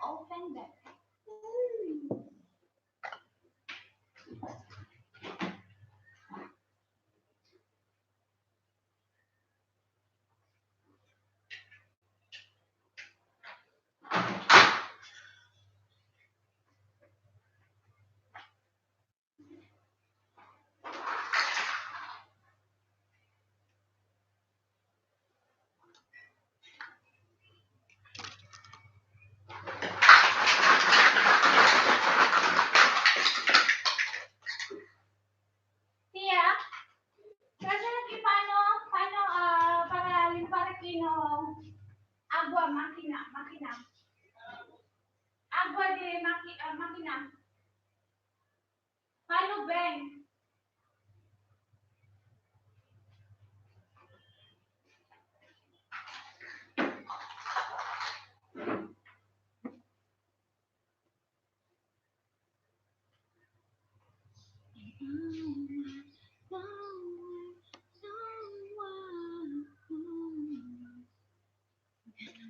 Open that. Tia, kasi lagi paano, paano, para limpar kino agua makina, makina. Agua de makina. Paano, Ben?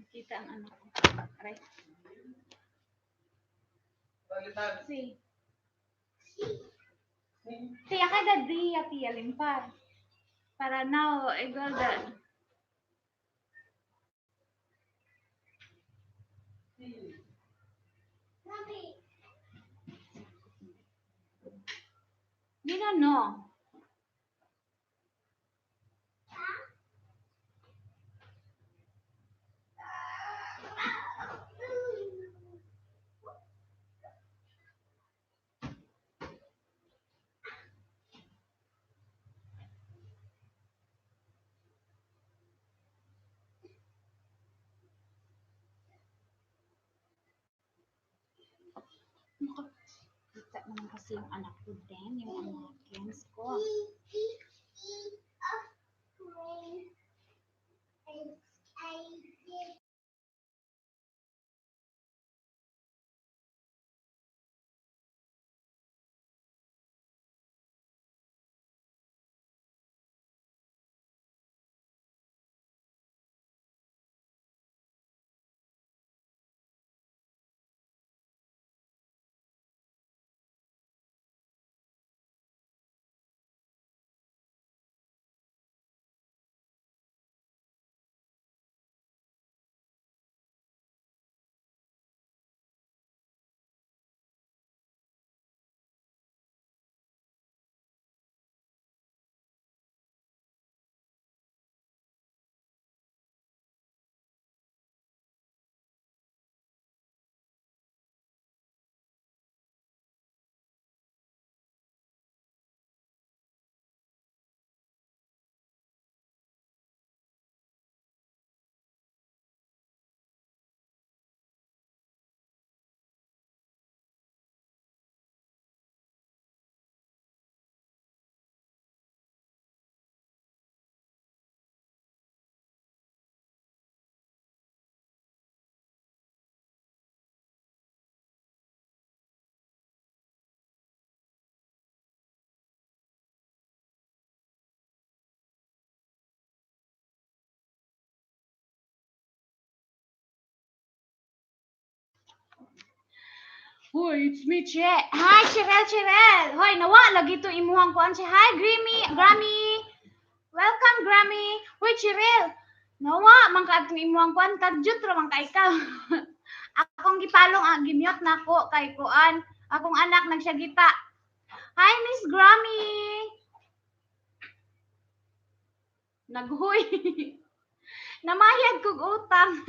Kita ang anak ko. Aray. Si. Tia, cada día, tía, limpar. Para no igualdad. Mami. Mira, no. Kita naman kasi yung anak ko din, yung mga kids ko. E, E, E, F, H, I, J. Hoy, it's me, Che. Hi, Cheryl, Cheryl. Hoy, nawa lagi to imuhang kuan si. Hi, Grammy, Grammy. Welcome, Grammy. Hoy, Cheryl. Nawa man ka atong imuhang kuan kadyot ra man ka ikaw. Akong gipalong ang gimute nako kay kuan. Akong anak nagsyagita. Hi, Miss Grammy. Naghuy. Namayag kog utang.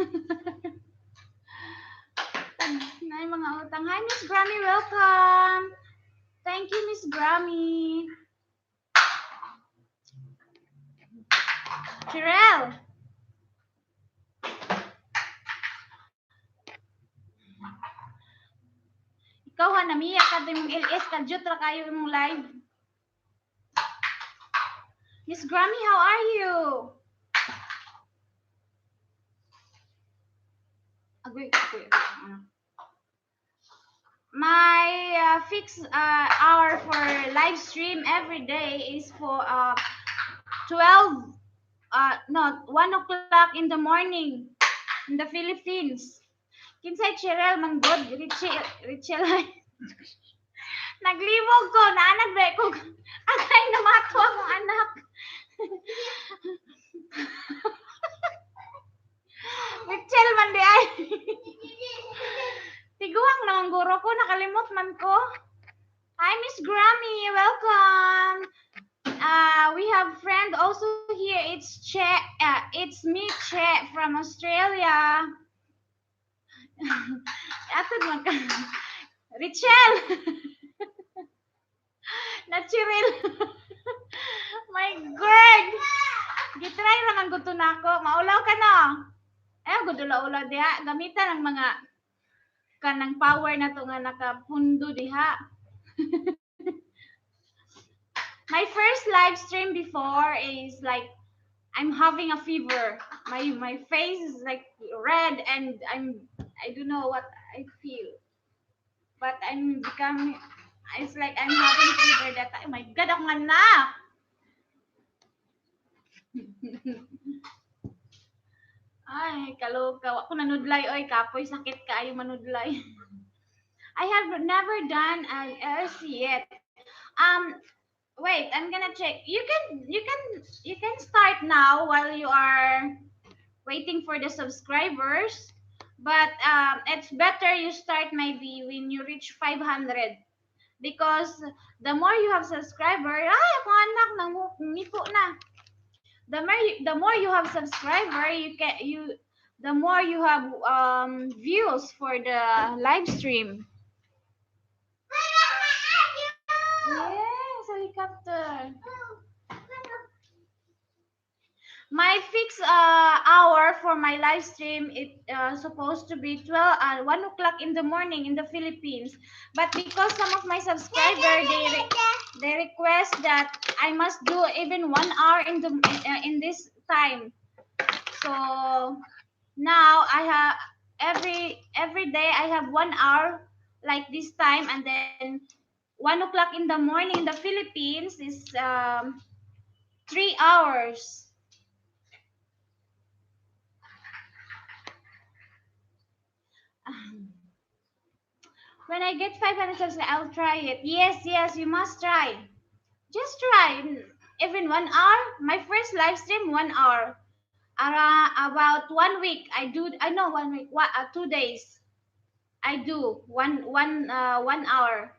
Nay mga utang. Hi, Miss Grammy. Welcome. Thank you, Miss Grammy. Cheryl. Ikaw ha, namiya ka imong LS, kadyot ra kayo imong live. Miss Grammy, how are you? Agoy, agoy, agoy. Ano? My fixed hour for live stream every day is for 12, no, 1 o'clock in the morning in the Philippines. Kinsay Cheryl man god, Richel, Richel ay. Naglibog ko, naanad ba ko. Agay namato akong anak. Richel man di ay. Tiguang naman guro ko, nakalimot man ko. Hi, Miss Grammy, welcome. We have friend also here. It's Che, it's me, Che from Australia. Atod man ka. Richel. Natural. My God. Gitry raman gud to nako. Maulaw ka no. Ay, gud ulaw-ulaw diha. Gamitan ang mga kanang power na to nga nakapundo diha. My first live stream before is like I'm having a fever. My face is like red and I don't know what I feel. But I'm becoming, it's like I'm having fever that time. Oh my God, ako anak. Ay, kaloka. Wa ko nanudlay oy, kapoy sakit kaayo manudlay. I have never done an LC yet. Wait, I'm gonna check. You can start now while you are waiting for the subscribers. But it's better you start maybe when you reach 500 because the more you have subscriber, ay, ako anak, nangiko na. The more you have subscriber, you can you the more you have views for the live stream. Yes, helicopter. My fixed hour for my live stream, it supposed to be 12 1 o'clock in the morning in the Philippines. But because some of my subscriber, they request that I must do even 1 hour in this time. So now I have every day I have 1 hour like this time, and then 1 o'clock in the morning in the Philippines is 3 hours. When I get 500 subscribers, I'll try it. Yes, you must try. Just try. Even 1 hour. My first live stream, 1 hour. Around about 1 week, I do. I know 1 week. What? 2 days. I do 1 hour.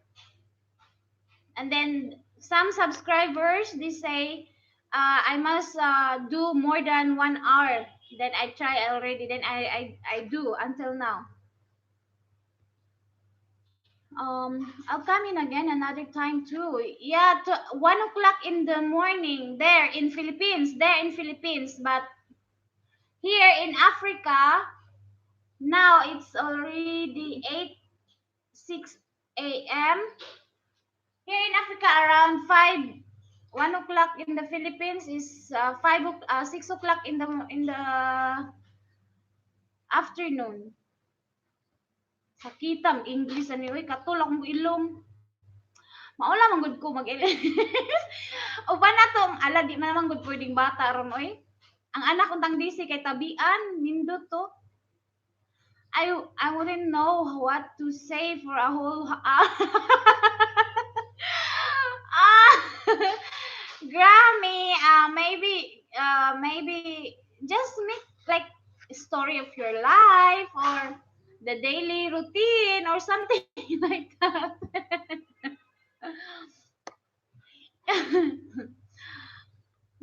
And then some subscribers, they say, I must do more than 1 hour. Then I try already. Then I do until now. I'll come in again another time too. Yeah, to 1 o'clock in the morning there in Philippines, there in Philippines. But here in Africa, now it's already 8, 6 a.m. Here in Africa, around 5, 1 o'clock in the Philippines is 5, 6 o'clock in the afternoon. Sakitam English ani oy, katulak mo ilong. Maula man gud ko mag Uban na tong ala, di man man gud pwedeng bata ron oy. Ang anak untang DC kay tabian nindot to. I wouldn't know what to say for a whole ah, Grammy, maybe just make like story of your life or the daily routine or something like that.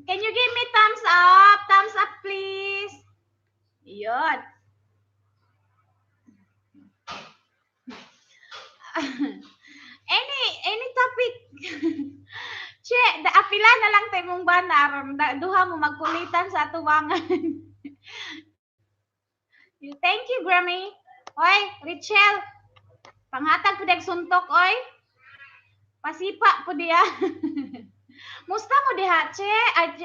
Can you give me thumbs up? Thumbs up, please. Yun. Any topic. Che, da apila na lang tay mong bana aron duha mo magkulitan sa atubangan. Thank you, Grammy. Oy, Richel. Panghatag pud suntok oy. Pasipa pud diya. Musta mo diha, Che? Ay,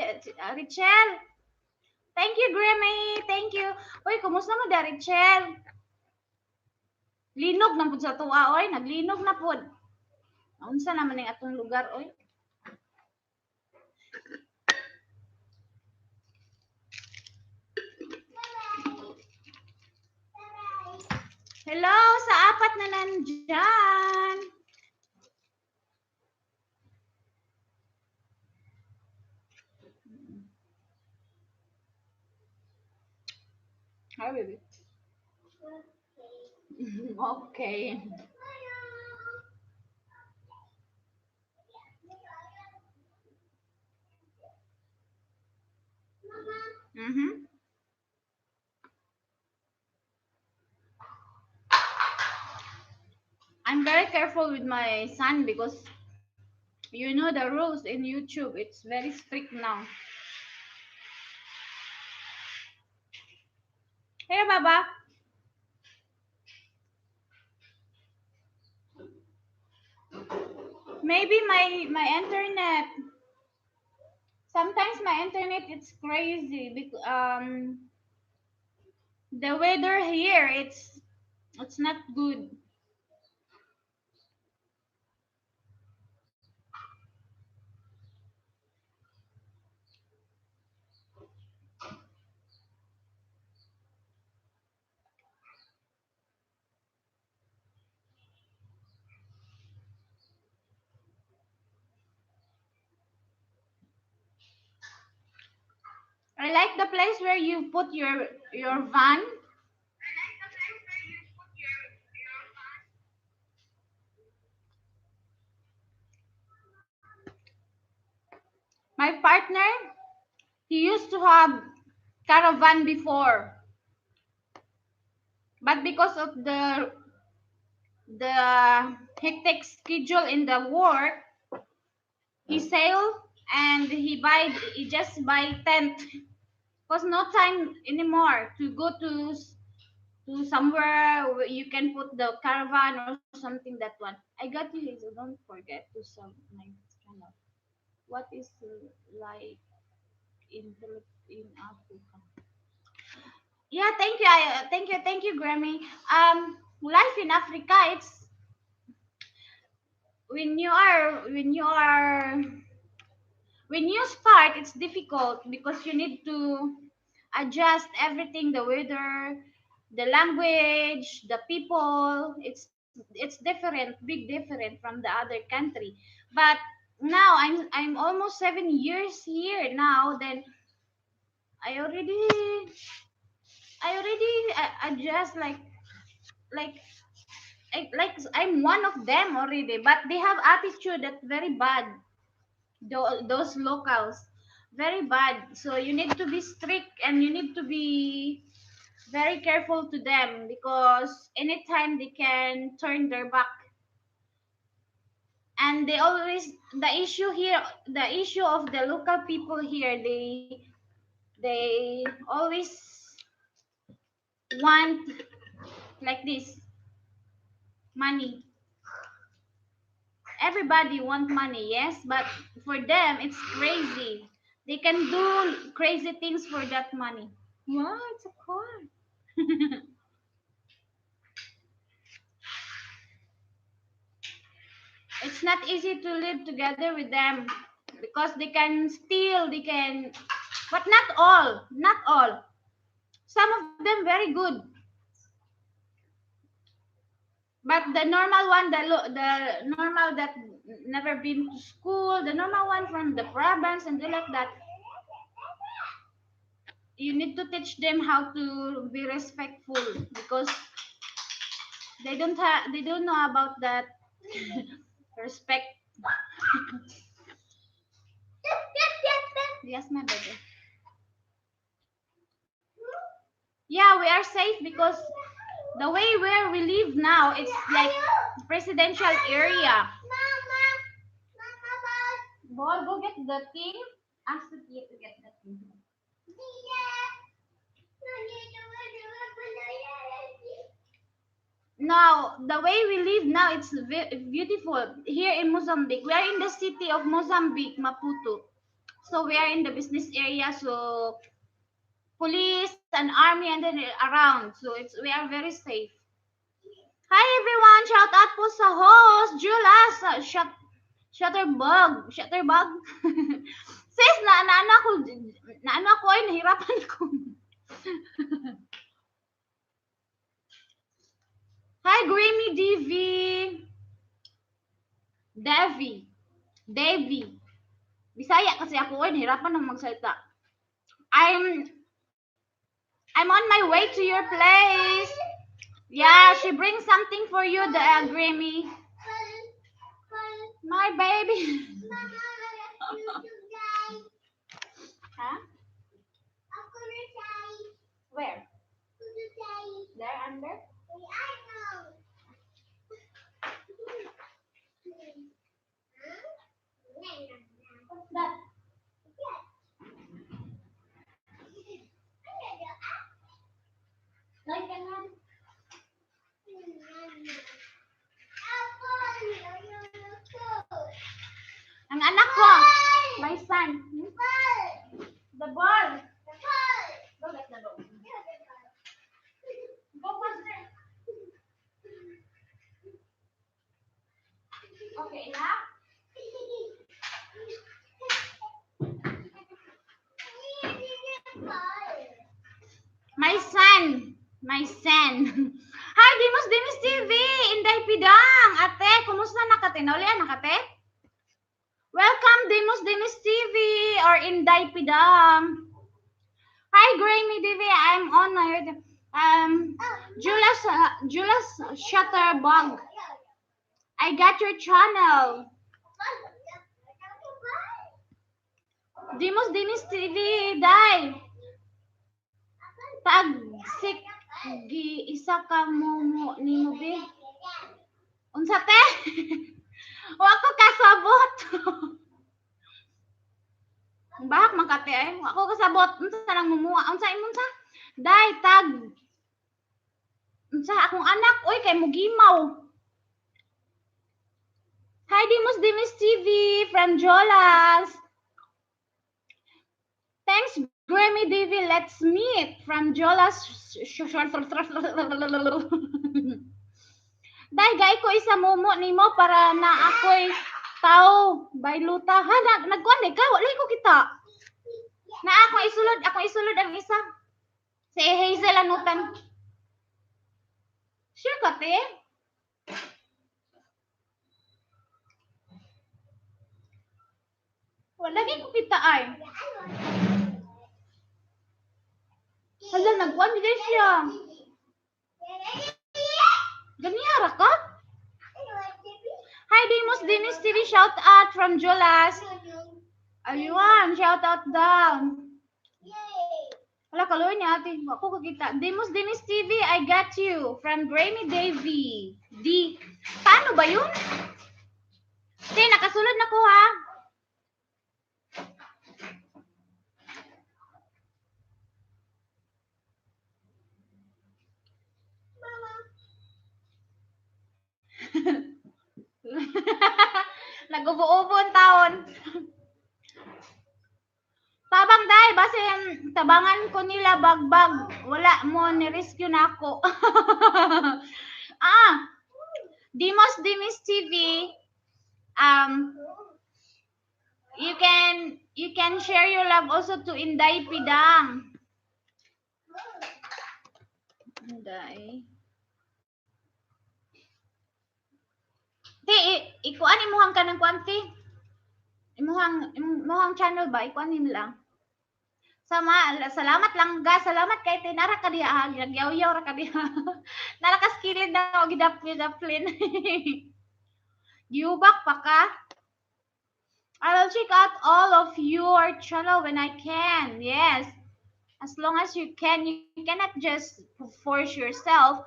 Richel. Thank you, Grammy. Thank you. Oy, kumusta mo diha, Richel? Linog na pud sa tuwa, oy. Naglinog na pud. Unsa naman ning atong lugar, oy? Hello sa apat na nandyan. Hi, baby. Okay. I'm very careful with my son because you know the rules in YouTube. It's very strict now. Here, Baba. Maybe my internet. Sometimes my internet, it's crazy because the weather here, it's not good. I like the place where you put your van. My partner, he used to have caravan before, but because of the hectic schedule in the work, he sell and he just buy tent. 'Cause no time anymore to go to somewhere where you can put the caravan or something, that one. I got you, Hazel. Don't forget to sub my channel. What is like in Africa? Yeah, thank you. Thank you, thank you, Grammy. Life in Africa, it's when you start, it's difficult because you need to adjust everything, the weather, the language, the people. It's different, big different from the other country. But now I'm almost 7 years here now. Then I already adjust like I'm one of them already. But they have attitude that very bad. Those locals, very bad. So you need to be strict and you need to be very careful to them because anytime they can turn their back. And they always the issue here, the issue of the local people here, they always want like this money. Everybody want money, yes, but for them it's crazy. They can do crazy things for that money. Wow, it's a car. It's not easy to live together with them because they can steal, they can, but not all, not all. Some of them very good, but the normal one, the normal that never been to school, the normal one from the province and they like that, you need to teach them how to be respectful because they don't know about that respect. Yes, my baby. Yeah, we are safe because the way where we live now, it's like presidential area. Mama, Mama, Boy, go get the thing. Ask the tia to get the thing. Yeah. Now, the way we live now, it's beautiful. Here in Mozambique, we are in the city of Mozambique, Maputo. So we are in the business area. So police and army and then around. So it's we are very safe. Hi everyone! Shout out po sa host, Julas, Shutterbug, Shutterbug. Sis, na ano ako ay nahirapan ko. Grammy DV. Devi. Devi. Bisaya kasi ako, oy, nahirapan nang magsalita. I'm on my way to your place. Yeah, she brings something for you, the Grammy. My baby. Huh? Where? There, under? What's that? Like nga. Ang anak ko, my son. The ball. Go get the ball. Go faster. Okay na? My son. My son. Hi, Dimos Dimis TV! Inday Pidang! Ate, kumusta na ka? Tinaulian na ka, te? Welcome, Dimos Dimis TV or Inday Pidang. Hi, Grammy TV. I'm honored. Julas Shutterbug. I got your channel. Dimos Dimis TV, Day. Tagsik gi isa ka mo nimo be. Unsa te? Wa ko kasabot. Bahak man ka te ay. Wa ko kasabot. Unsa lang mumuha? Unsa imong sa? Day tag. Unsa akong anak oy kay mugimaw. Hi, Dimos Dimis TV from Jolas. Thanks, Grammy DV. Let's meet from Jolas. Dahil gay ko isa mumo nimo para na ako'y tao bayluta. Ha, nagkuan eh ka? Wala ko kita. Na akong isulod ang isa. Si Hazel Anutan. Sure ka, te? Wala ko kita ay. Hala, nagkuan din siya. Ganihara ka? Hi, Dimos Dinis TV. Shout out from Jolas. Ayun, shout out daw. Wala, kaluoy niya ate. Ako kakita. Dimos Dinis TV, I got you. From Grammy Davy. D. Paano ba yun? Te, nakasulod na ko ha. Nag-ubo-ubo ang taon. Tabang dai, basin tabangan ko nila bagbag. Wala mo ni rescue na ako. Ah, Dimos Dimis TV. You can share your love also to Inday Pidang. Inday. Ti, ikuan imuhang kanang kuan ti. Imuhang channel ba ikuan nimo lang. Sama, salamat lang ga, salamat kay tinara ka diha, ha, nagyaw-yaw ra ka diha. Nara ka skilid na og gidapli-daplin. Giubak pa ka. I will check out all of your channel when I can. Yes. As long as you can, you cannot just force yourself.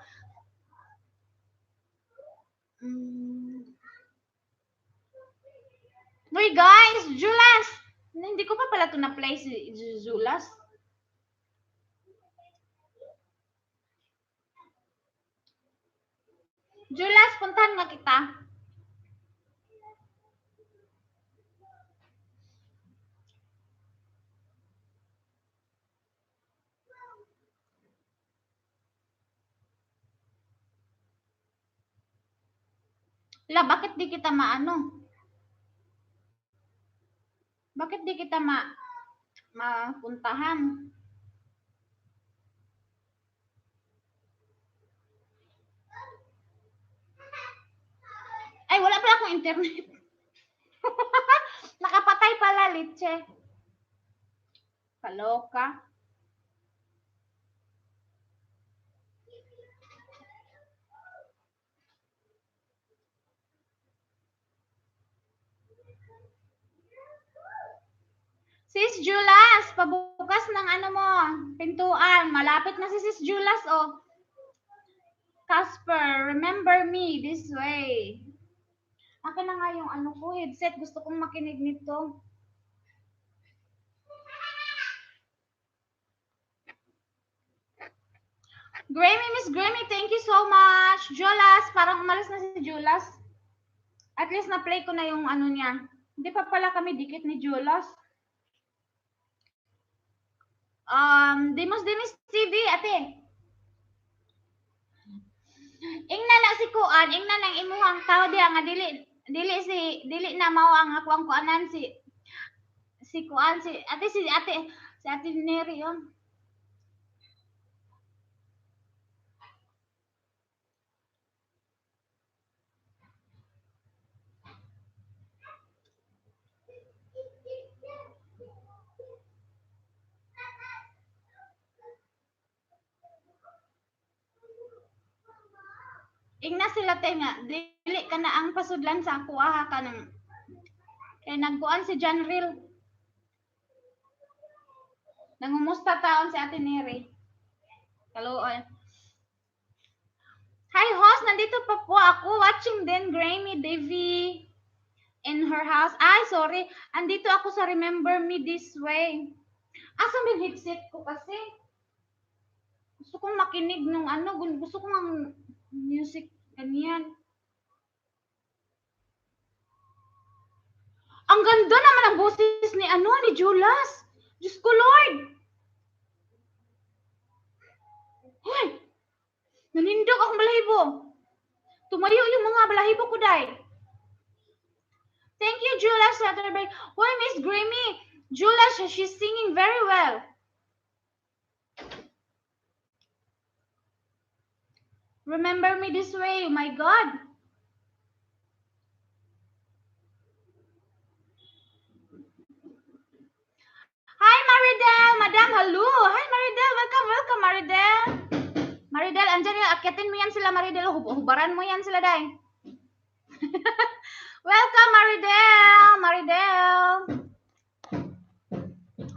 Uy, guys, Julas! Hindi ko pa pala ito na-play si Julas. Julas, puntahan nga kita. La, bakit di kita maano? Bakit di kita mapuntahan? Ay, wala pala akong internet. Nakapatay pala, litse. Kaloka. Sis Julas, pabukas ng ano mo, pintuan. Malapit na si Sis Julas, oh. Casper, remember me this way. Akin na nga yung ano ko, headset. Gusto kong makinig nito. Grammy, Miss Grammy, thank you so much. Julas, parang umalis na si Julas. At least na-play ko na yung ano niya. Hindi pa pala kami dikit ni Julas. Demos Demis TV, ate. Ingna na si Kuan, ingna nang imuhang tao diha nga dili dili si dili na mao ang ako ang kuanan si si Kuan si ate Neri yon. Ingna sila te nga dili ka na ang pasudlan sa ako ha ka nang kay nagkuan si John Real. Nangumusta taon si Ate Neri. Kaluoy. Hi host, nandito pa po ako watching din Grammy Devi in her house. Ay, sorry. Andito ako sa Remember Me This Way. Asa may headset ko kasi? Gusto kong makinig nung ano, gusto kong ang music ganyan. Ang ganda naman ang boses ni ano, ni Julas. Diyos ko Lord. Hoy! Nanindog akong balahibo. Tumayo yung mga balahibo ko, day. Thank you, Julas Satterberg. Hoy, Miss Grammy. Julas, she's singing very well. Remember me this way. Oh my God. Hi, Maridel. Madam, hello. Hi, Maridel. Welcome, welcome, Maridel. Maridel, andyan yun. Akyatin mo yan sila, Maridel. Hubaran mo yan sila, day. Welcome, Maridel. Maridel.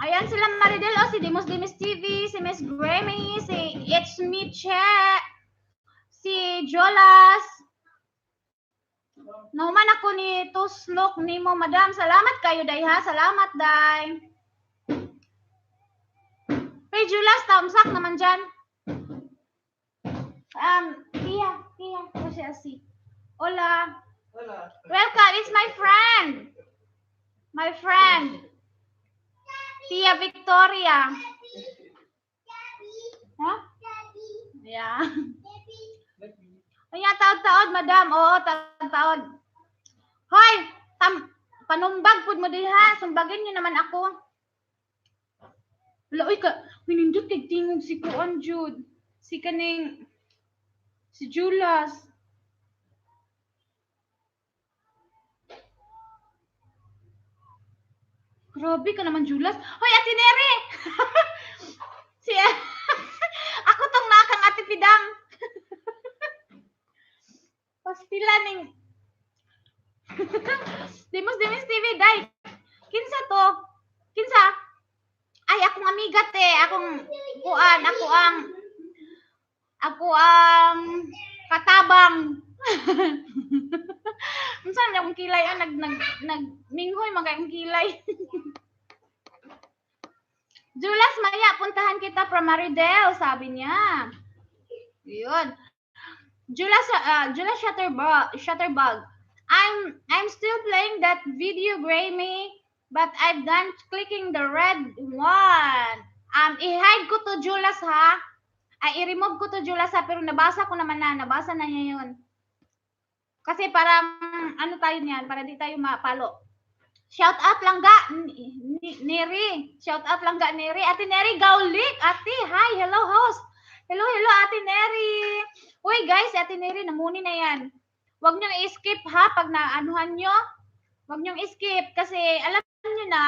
Ayan sila, Maridel. Oh, si Demos Demis TV, si Miss Grammy, si It's Me Che, si Jolas. Nahuman ako ni Tuslok nimo, madam. Salamat kayo, day ha. Salamat, day. Hey, Julas, tamsak naman dyan. Tia, Tia, o siya si. Hola. Hola. Welcome, it's my friend. My friend. Tia Victoria. Huh? Yeah. Ay, taod-taod, madam. Oo, taod-taod. Hoy, panumbag pud mo diha. Sumbagin niyo naman ako. Wala, uy, ka, winindot kay tingog si Kuan Jude. Si kaning, si Julas. Grabe ka naman, Julas. Hoy, Ate Neri! Si, ako tong nakang Ate Pidang. Pastila ning Demos Demis TV, day. Kinsa to? Kinsa? Ay, akong amiga te. Akong kuan, ako ang katabang. Unsa na akong kilay ah, nag nag nag minghoy man kay akong kilay. Julas Maya, puntahan kita from Maridel, sabi niya. Yun. Julas Julas Shutterbug. I'm still playing that video, Grammy, but I've done clicking the red one. I-hide ko to Julas ha. Ay, i-remove ko to Julas ha, pero nabasa ko naman na, nabasa na niya yun. Kasi parang ano tayo niyan, para di tayo mapalo. Shout out langga Neri. Shout out langga Neri. Ate Neri Gaulik. Ate, hi, hello host. Hello, hello Ate Neri. Uy guys, Ate Neri namuni na yan. Huwag niyong i-skip ha pag naanuhan nyo. Huwag niyong i-skip kasi alam niyo na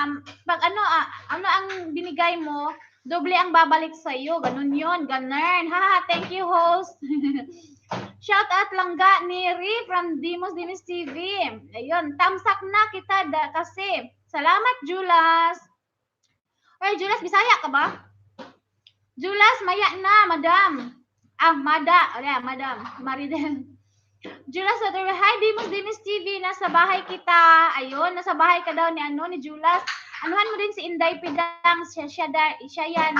pag ano ah, ano ang binigay mo, doble ang babalik sa iyo. Ganun 'yun, ganun. Ha, thank you, host. Shout out langga ni Ri from Dimos Dimis TV. Ayun, tamsak na kita da, kasi. Salamat, Julas. Oy, Julas, Bisaya ka ba? Julas, maya na, madam. Ah, mada. Oh, yeah, madam. Maridel. Julas, hi, Dimos Dimis TV. Nasa bahay kita. Ayun, nasa bahay ka daw ni ano, ni Julas. Anuhan mo din si Inday Pidang. Siya yan.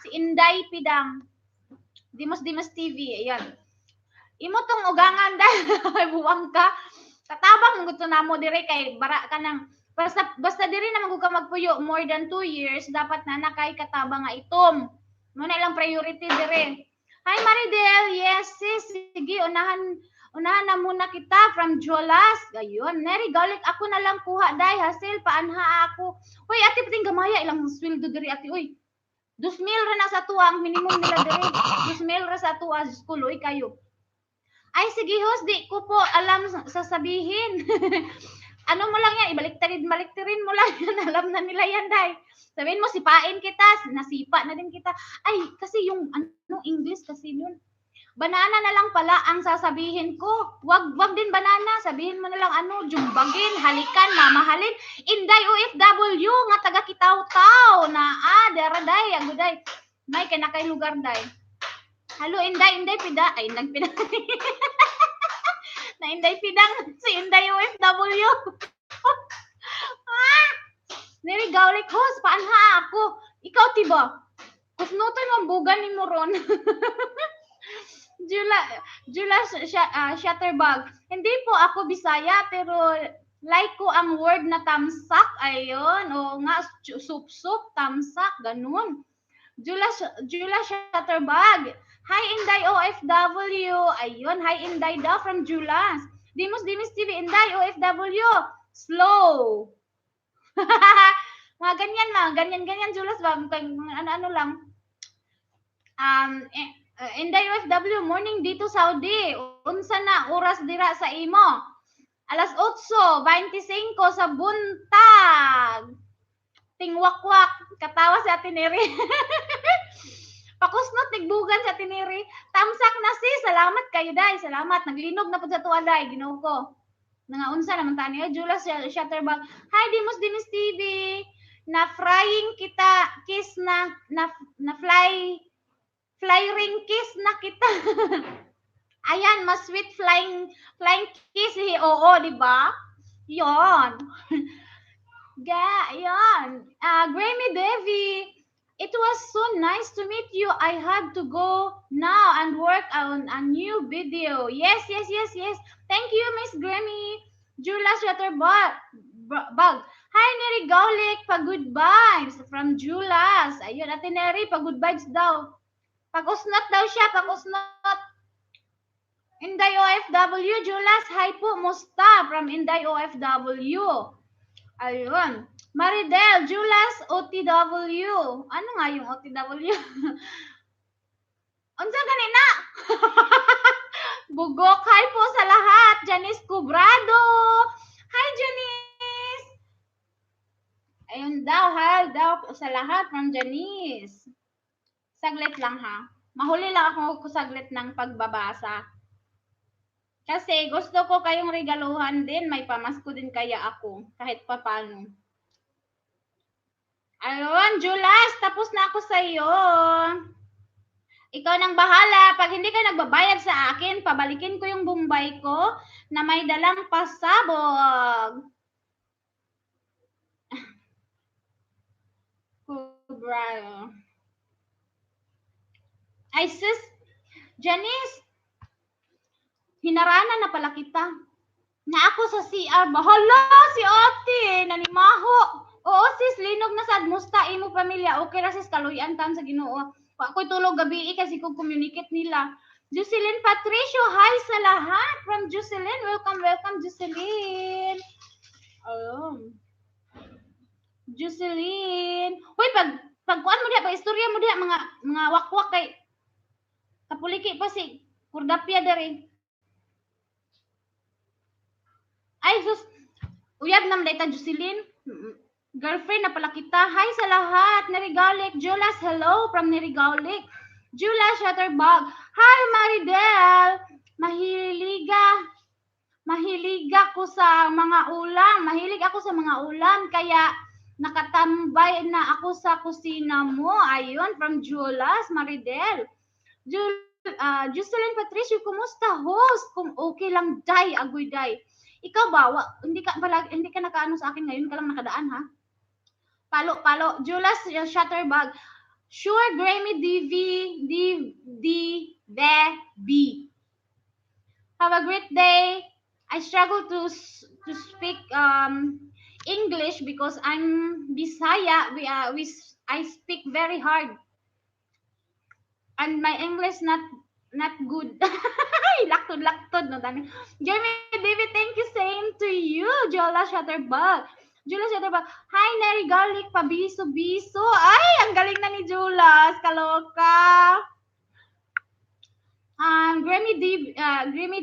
Si Inday Pidang. Dimos Dimis TV. Ayan. Imo tong ugangan dahil buwang ka. Katabang mo gusto namo dire kay bara ka nang basta basta diri na man ka magpuyo more than 2 years, dapat na nakay katabang nga itom. Mo na ilang priority dire. Hi, Maridel, yes sis, sige, unahan unahan na muna kita from Jolas. Ayun, Neri Galik, ako na lang kuha dai hasil paanha ako. Uy, ate, pating gamaya ilang sweldo diri, ate, uy. 2,000 ra na sa tuwa ang minimum nila diri. 2,000 ra sa tuwa, Diyos ko, luoy kayo. Ay, sige, host, di ko po alam sasabihin. Ano mo lang yan, ibaliktarin, baliktarin mo lang yan. Alam na nila yan, day. Sabihin mo, sipain kita, nasipa na din kita. Ay, kasi yung ano, English kasi yun. Banana na lang pala ang sasabihin ko. Wag wag din banana, sabihin mo na lang ano, jumbagin, halikan, mamahalin. Inday OFW nga taga Kitaw-taw na ah, dara day, aguday. May kay nakay lugar day. Hello, Inday, Inday Pida. Ay, Inday Pida. Na Inday Pidang si Inday OFW. Ah! Neri gawlik, host, paanha ako. Ikaw tiba? Kusnutoy mo bugan ni mo ron. Jula, Jula Shutterbug. Hindi po ako Bisaya pero like ko ang word na tamsak. Ayun. O nga, sup-sup, tamsak, ganun. Jula, Jula Shutterbug. Hi, Inday OFW. Ayun, hi, Inday daw from Julas. Dimos Dimis TV, Inday OFW. Slow. Mga ganyan, mga ganyan, ganyan, Julas ba? Mga ano-ano lang. Inday OFW, morning dito Saudi. Unsa na oras dira sa imo? Alas 8:25 sa buntag. Tingwakwak. Katawa si Ate Neri. Pakusnot, tigbugan sa Ate Neri. Tamsak na sis. Salamat kayo, day. Salamat. Naglinog na po sa tuwa, day. Ginoo ko. Nga unsa naman tani. Julas Shutterbug. Hi, Dimos Dimis TV. Na frying kita. Kiss na. Na fly. Flying kiss na kita. Ayan, mas sweet flying flying kiss. Eh. Oo, di ba? Yon. Ga, yon. Grammy Devi, it was so nice to meet you. I had to go now and work on a new video. Yes. Thank you, Miss Grammy. Jula Shutterbug. Bug. Hi, Neri Gaulik. Pa-good vibes from Julas. Ayun, Ate Neri, pa-good vibes daw. Pag-usnot daw siya, pag-usnot. Inday OFW, Julas, hi po, musta from Inday OFW. Ayun. Maridel, Julas, OTW. Ano nga yung OTW? Unsa ganina? Bugok, hi po sa lahat. Janice Cubrado. Hi, Janice. Ayun daw, hi daw sa lahat from Janice. Saglit lang ha. Mahuli lang ako saglit ng pagbabasa. Kasi gusto ko kayong regaluhan din. May pamasko din kaya ako. Kahit papano. Ayun, Julas, tapos na ako sa iyo. Ikaw nang bahala. Pag hindi ka nagbabayad sa akin, pabalikin ko yung Bombay ko na may dalang pasabog. Cobra. Ay, sis, Janice, hinarana na pala kita. Na ako sa CR ba? Hala, si ate, nanimaho. Oo, sis, linog na sad. Musta imo pamilya? Okay ra sis, kaluyan tan sa Ginoo. Wa ko'y tulog gabi eh, kasi kung communicate nila. Jocelyn Patricio, hi sa lahat from Jocelyn. Welcome, welcome, Jocelyn. Ayun. Jocelyn. Hoy, pag pagkuan mo diha, pag istorya mo diha mga wakwak kay kapuliki pa si Kurdapia dere. Ay, sus. Uyab naman ta, Jocelyn. Girlfriend na pala kita. Hi sa lahat. Nerigalik. Julas, hello from Nerigalik. Julas Shutterbug. Hi, Maridel. Mahiliga. Mahilig ako sa mga ulam. Mahilig ako sa mga ulam. Kaya nakatambay na ako sa kusina mo. Ayun, from Julas, Maridel. Jocelyn Patricio, kumusta, host? Kung okay lang, day, agoy day. Ikaw ba? Hindi ka pala, hindi ka nakaano sa akin, ngayon ka lang nakadaan, ha? Palo, palo. Julas Shutterbug. Sure, Grammy DV, D, D, V, B. Have a great day. I struggle to speak English because I'm Bisaya. We we I speak very hard. And my English not good. Laktod, laktod, no, dani. Jeremy David, thank you. Same to you, Jola Shutterbug. Julas Shutterbug. Hi, Neri Garlic, pabiso-biso. Ay, ang galing na ni Julas. Kaloka. Grammy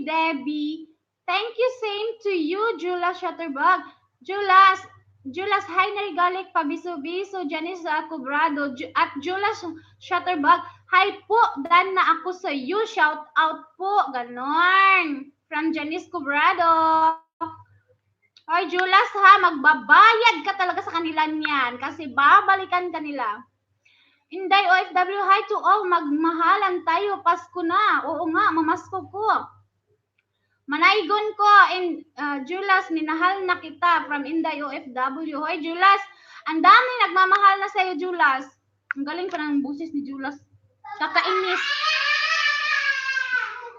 Debbie. Thank you. Same to you, Julas Shutterbug. Julas, Julas, hi, Neri Garlic, pabiso-biso. Janice Cobrado. At Julas Shutterbug. Hi po, dan na ako sa you. Shout out po. Ganon. From Janice Cobrado. Hoy, Julas ha, magbabayad ka talaga sa kanila niyan kasi babalikan ka nila. Inday OFW, hi to all. Magmahalan tayo. Pasko na. Oo nga, mamasko ko. Manaygon ko in Julas, minahal na kita from Inday OFW. Hoy, Julas, ang dami nagmamahal na sa'yo, Julas. Ang galing pa ng busis ni Julas. Kakainis.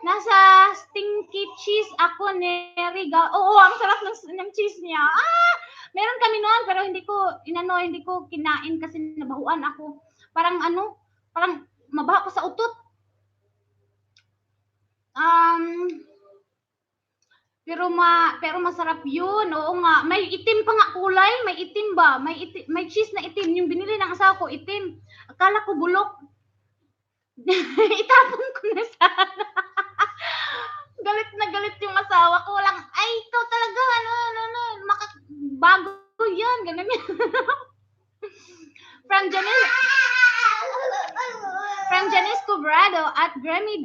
Nasa stinky cheese ako, Neri. Oo, ang sarap ng cheese niya. Ah, meron kami noon pero hindi ko inano, hindi ko kinain kasi nabahuan ako. Parang ano, parang mabaho ko sa utot. Pero masarap 'yun. Oo nga, may itim pa nga kulay, may itim ba? May itim, may cheese na itim. Yung binili ng asawa ko, itim. Akala ko bulok. Itapon ko na sana. Galit na galit yung asawa ko. Walang, "Ay, ikaw talaga, ano, ano, ano, maka, bago yan," ganun yan. From Janice Cobrado at Grammy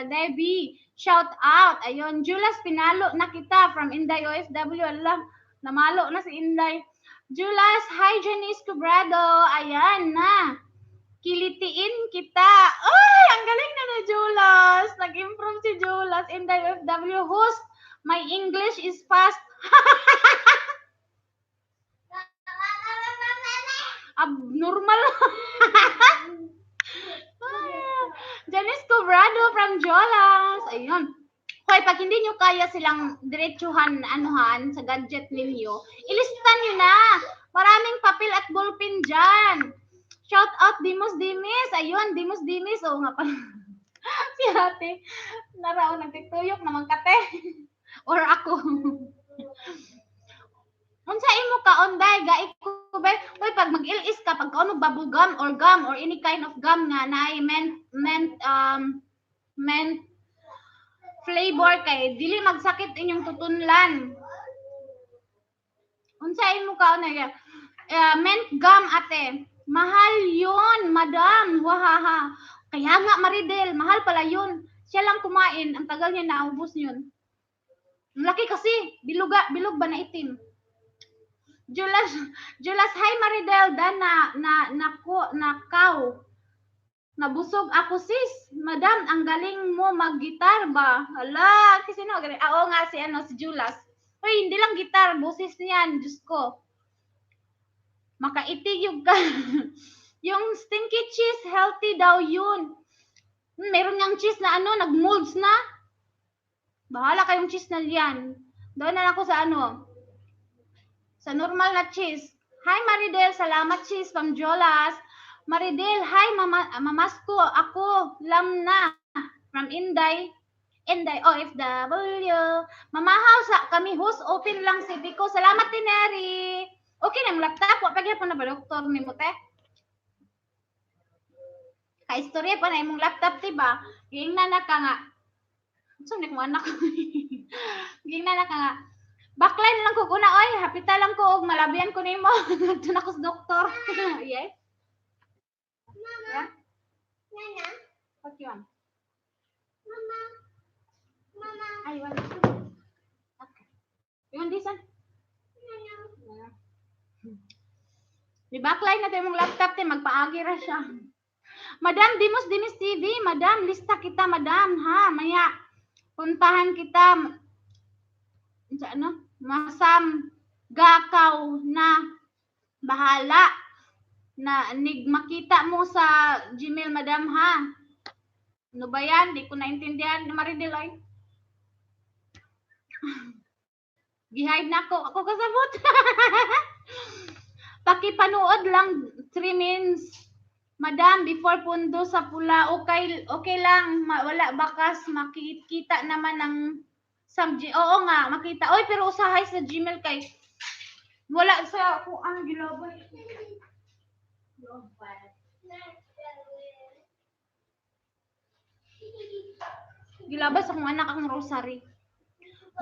Debbie, shout out. Ayun, Julas, pinalo na kita from Inday OFW. Alam, namalo na si Inday. Julas, hi, Janice Cobrado. Ayan na. Kilitiin kita. Ay, ang galing na ni Julas. Nag-improve si Julas. Inday OFW host. My English is fast. Abnormal. Ah, Janice Cobrado from Jolas. Ayun. Hoy, pag hindi nyo kaya silang diretsuhan, anuhan, sa gadget ninyo, ilista nyo na. Maraming papel at ballpen dyan. Shout out Dimos Dimis. Ayun, Dimos Dimis. Oo nga pala. Si ate, narao nagtituyok naman kate. Or ako. Unsa imo kaon day? Gai ko ba? Hoy, pag mag-ilis ka, pag kaon og bubble gum or gum or any kind of gum nga naay mint flavor kay dili magsakit inyong tutunlan. Unsa imo kaon na? Mint gum, ate. Mahal yun, madam. Wahaha. Kaya nga, Maridel, mahal pala yun. Siya lang kumain, ang tagal niya naubos yun. Ang laki kasi, biluga, bilog ba na itim. Julas, Julas, hi Maridel, dan na na nako nakaw. Nabusog ako, sis. Madam, ang galing mo mag-gitar ba? Hala, kasi no, galing. Ah, oo nga si ano si Julas. Uy, hindi lang gitar, boses niyan, Diyos ko. Makaitig yung ka. Yung stinky cheese, healthy daw yun. Meron niyang cheese na ano, nag-molds na. Bahala kayong cheese na yan. Doon na lang ako sa ano, sa normal na cheese. Hi Maridel, salamat cheese from Jolas. Maridel, hi mama, mamasko, ako, lam na from Inday. Inday OFW. Mamahaw sa kami host, open lang si ko. Salamat, Tineri. Okay na yung laptop, wa pa gyapon na ba doktor nimo te? Ka-istorya pa na imong laptop, diba? Giingnan na ka nga. Unsa ni mo anak? Giingnan na ka nga. Backline lang ko una oy, hapita lang ko og malabian ko nimo. Ngadto na ko sa doktor. Yes. Mama. Yeah. Nana. What you want? Mama. Mama. Ah, you want this one? Okay. You want this one? Nana. Yeah. Di backline na tayo mong laptop te, magpaagi ra siya. Madam Dimos Dimis TV, Madam, lista kita, Madam, ha? Maya, puntahan kita. Unsa ano? Masam gakaw na bahala na nig makita mo sa Gmail, Madam, ha? Ano ba yan? Di ko naintindihan. Maridel, ay. Gihide na ako. Ako kasabot. Pakipanood lang 3 minutes. Madam, before pundo sa pula, okay, okay lang. Wala bakas, makikita naman ng sa G. Oo nga, makita. Oy, pero usahay sa Gmail kay wala sa kung ang gilabay. Gilabay sa akong anak ang rosary.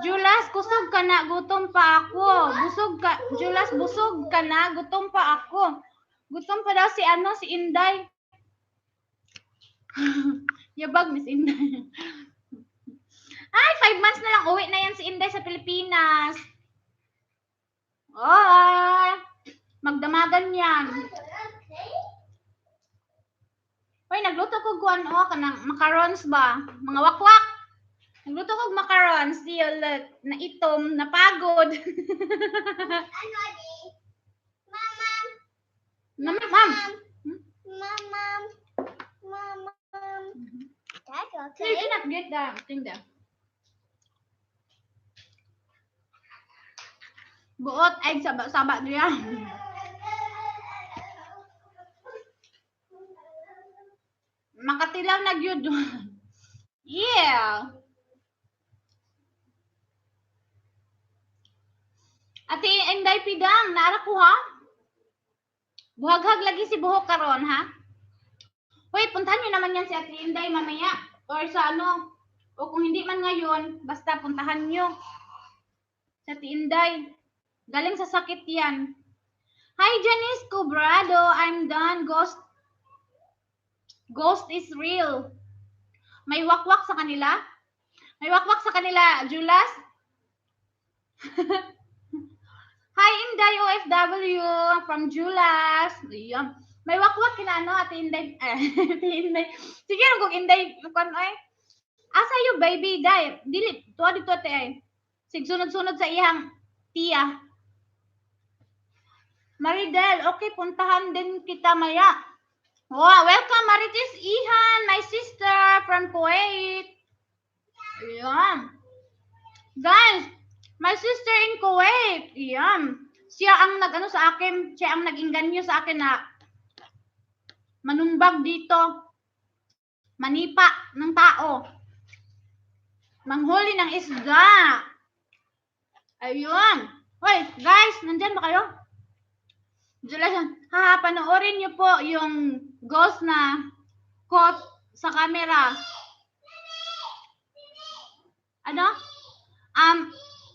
Julas, kusog ka na, gutom pa ako. Busog ka, Julas, busog ka na, gutom pa ako. Gutom pa daw si ano, si Inday. Yabag, Miss Inday. Ay, 5 months na lang. Uwi na yan si Inday sa Pilipinas. Oy! Magdamagan yan. Okay. Hoy, nagluto ko kuan o kanang macarons ba? Mga wakwak. Nagluto ko macarons, di na itom, napagod. Ano di? Mama. Ma'am, ma'am. Mama. Mama. That's You okay. cannot get the thing there. Buot ay saba-saba niya. Makatilaw na gyud. Yeah. Ate Inday Pidang, naara ko ha? Buhaghag lagi si buhok karon ha? Hoy, puntahan niyo naman yan si Ate Inday mamaya. Or sa ano, o kung hindi man ngayon, basta puntahan niyo. Sa Ate Inday. Galing sa sakit yan. Hi, Janice Cobrado. I'm done. Ghost. Ghost is real. May wakwak sa kanila? May wakwak sa kanila, Julas? Hi, Inday OFW from Julas. Ayan. May wakwak kina ano, Ate Inday. Eh, Ate Inday. Sige, kung Inday, kung ay. Asa you, baby, day. Dili, tuwa dito, ate ay. Sig sunod-sunod sa iyang tiya. Maridel, okay, puntahan din kita maya. Wow, welcome Marites Ihan, my sister from Kuwait. Ayan. Guys, my sister in Kuwait. Ayan. Siya ang nag-ano sa akin, siya ang nag-inganyo sa akin na manumbag dito. Manipa ng tao. Manghuli ng isda. Ayun. Hoy, guys, nandyan ba kayo? July, ha, panoorin niyo po yung ghost na caught sa camera. Ano?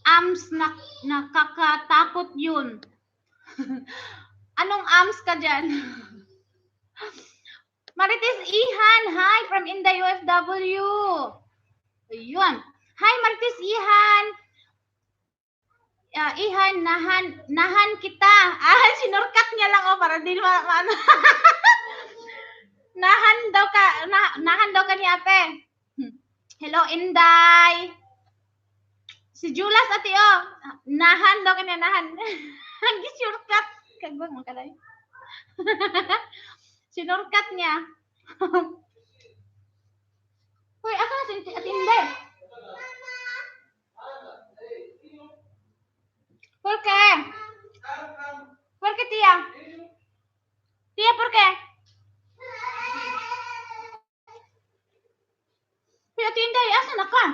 Ams na nakakatakot yun. Anong ams ka dyan? Marites Ihan, hi from Inday OFW. Ayun. Hi Marites Ihan. Ihan, nahan, nahan kita. Ah, sinurkat niya lang oh para di ma, ano. Nahan daw ka, nahan daw ka ni ate. Hello Inday. Si Julas ate oh. Nahan daw kanya nahan. Gisurkat. Kagwang mo kalay. Sinurkat niya. Hoy, asa na si Ate Inday? ¿Por qué? ¿Por qué, tía? Tía, ¿por qué? Pero Ate Inday, asa na ka?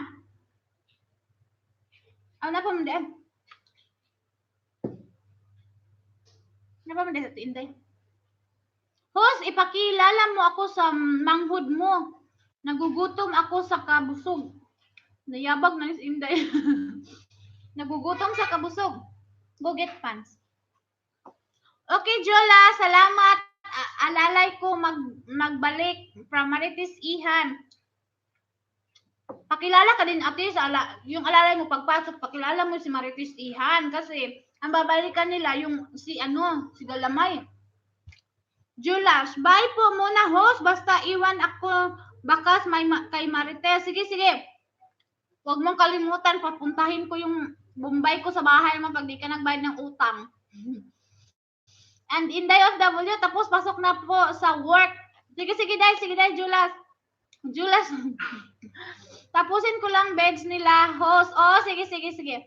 Ah, napa man diyan? Napa man diyan sa Ate Inday? Host, ipakilala mo ako sa manghud mo. Nagugutom ako sa kabusog. Nayabag na si Inday. Nagugutom sa kabusog. Go get pants. Okay, Jola, salamat. Alalay ko magbalik from Marites Ihan. Pakilala ka din, ate, sa yung alalay mo pagpasok, pakilala mo si Marites Ihan kasi ang babalikan nila yung si ano, si Galamay. Julas, bye po muna, host. Basta iwan ako bakas may kay Marites. Sige, sige. Huwag mong kalimutan, papuntahin ko yung Bombay ko sa bahay mo pag di ka nagbayad ng utang. And Inday OFW, tapos pasok na po sa work. Sige, sige, day, sige, day, Julas. Julas. Tapusin ko lang beds nila, host. Oh, sige, sige, sige.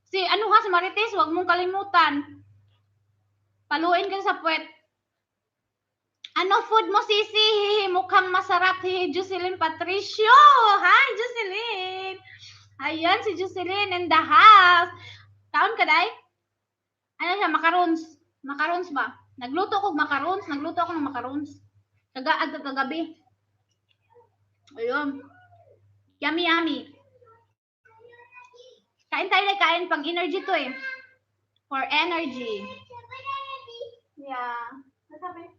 Si, ano ha, si Marites, huwag mong kalimutan. Paluin ka sa puwet. Ano food mo, Sisi? Hihi, mukhang masarap. Hihi, Jocelyn Patricio. Hi, Jocelyn. Ayan, si Jocelyn in the house. Kaon ka, day? Ano siya, macarons. Macarons ba? Nagluto ko macarons. Nagluto ako ng macarons. Kagaag kagabi. Ayun. Yummy, yummy. Kain tayo na kain pang energy to eh. For energy. Yeah. What's happening?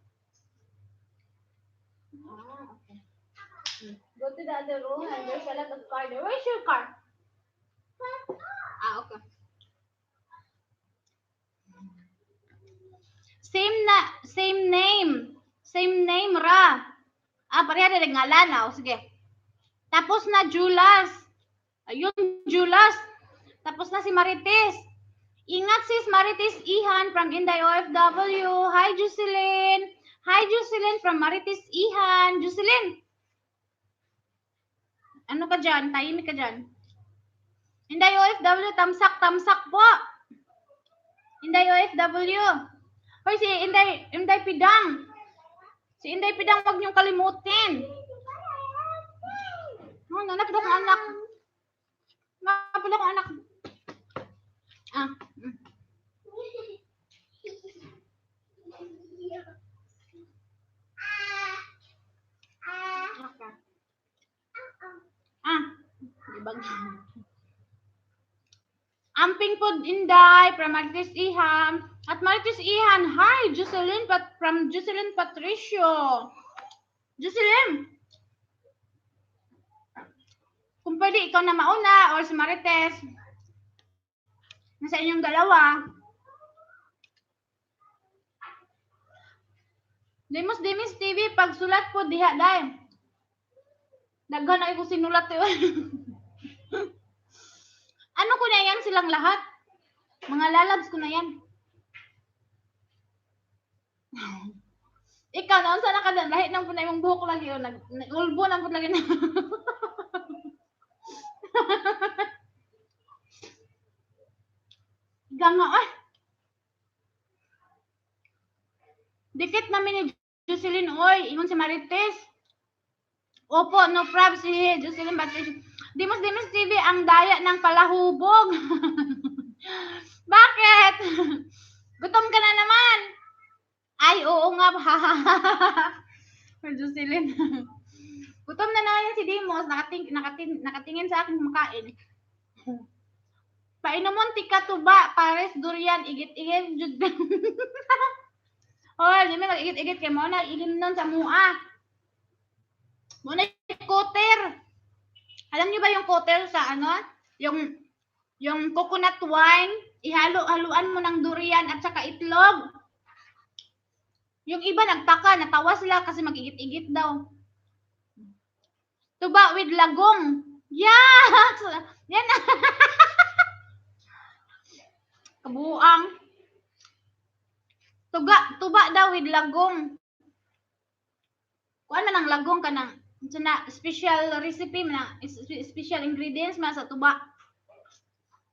Ah, okay. Go to the other room and there's a lot of car there. Where's your car? Ah, okay. Same na, same name. Same name ra. Ah, pareha na ngalan ah. O, sige. Tapos na Julas. Ayun, Julas. Tapos na si Marites. Ingat, sis Marites Ihan from Inday OFW. Hi, Jocelyn. Hi, Jocelyn from Marites Ihan. Jocelyn. Ano ka dyan? Tahimik ka dyan. Inday OFW, tamsak, tamsak po. Inday OFW. Hoy, si Inday, Inday Pidang. Si Inday Pidang, wag niyong kalimutin. Oh, nanap akong anak. Napad akong anak. Ah. Okay. Ah, ibang. Amping po, Inday from Marites Ihan. At Marites Ihan, hi, Jocelyn pat from Jocelyn Patricio. Jocelyn, kung pwede ikaw na mauna or si Marites, nasa inyong dalawa. Demos Demis TV, pagsulat po diha day. Daghan na ko sinulat eh. Ano ko na yan silang lahat? Mga lalabs ko na yan. Ikaw, naon sa naka lahi nang punay imong buhok lagi oh, nag ulbo nang pud lagi na. Ganga ay. Dikit namin ni Jocelyn oy, ingon si Marites. Opo, no prob si Jocelyn Patricio. Dimos Dimos TV ang daya ng palahubog. Bakit? Gutom ka na naman. Ay, oo nga. Jocelyn. Gutom na naman yan si Dimos. Nakatingin sa akin kumakain. Painumon tika tuba, pares durian, igit-igit jud. Hoy, di man igit-igit kay mo na ilim nun sa mua. Mo na koter. Alam niyo ba yung koter sa ano? Yung coconut wine, ihalo-haluan mo ng durian at saka itlog. Yung iba nagtaka, natawa sila kasi mag-igit-igit daw. Tuba with lagong. Yes! Yan. Kabuang. Tuba daw with lagong. Kuan man ang lagong kanang na special recipe man na special ingredients man sa tuba.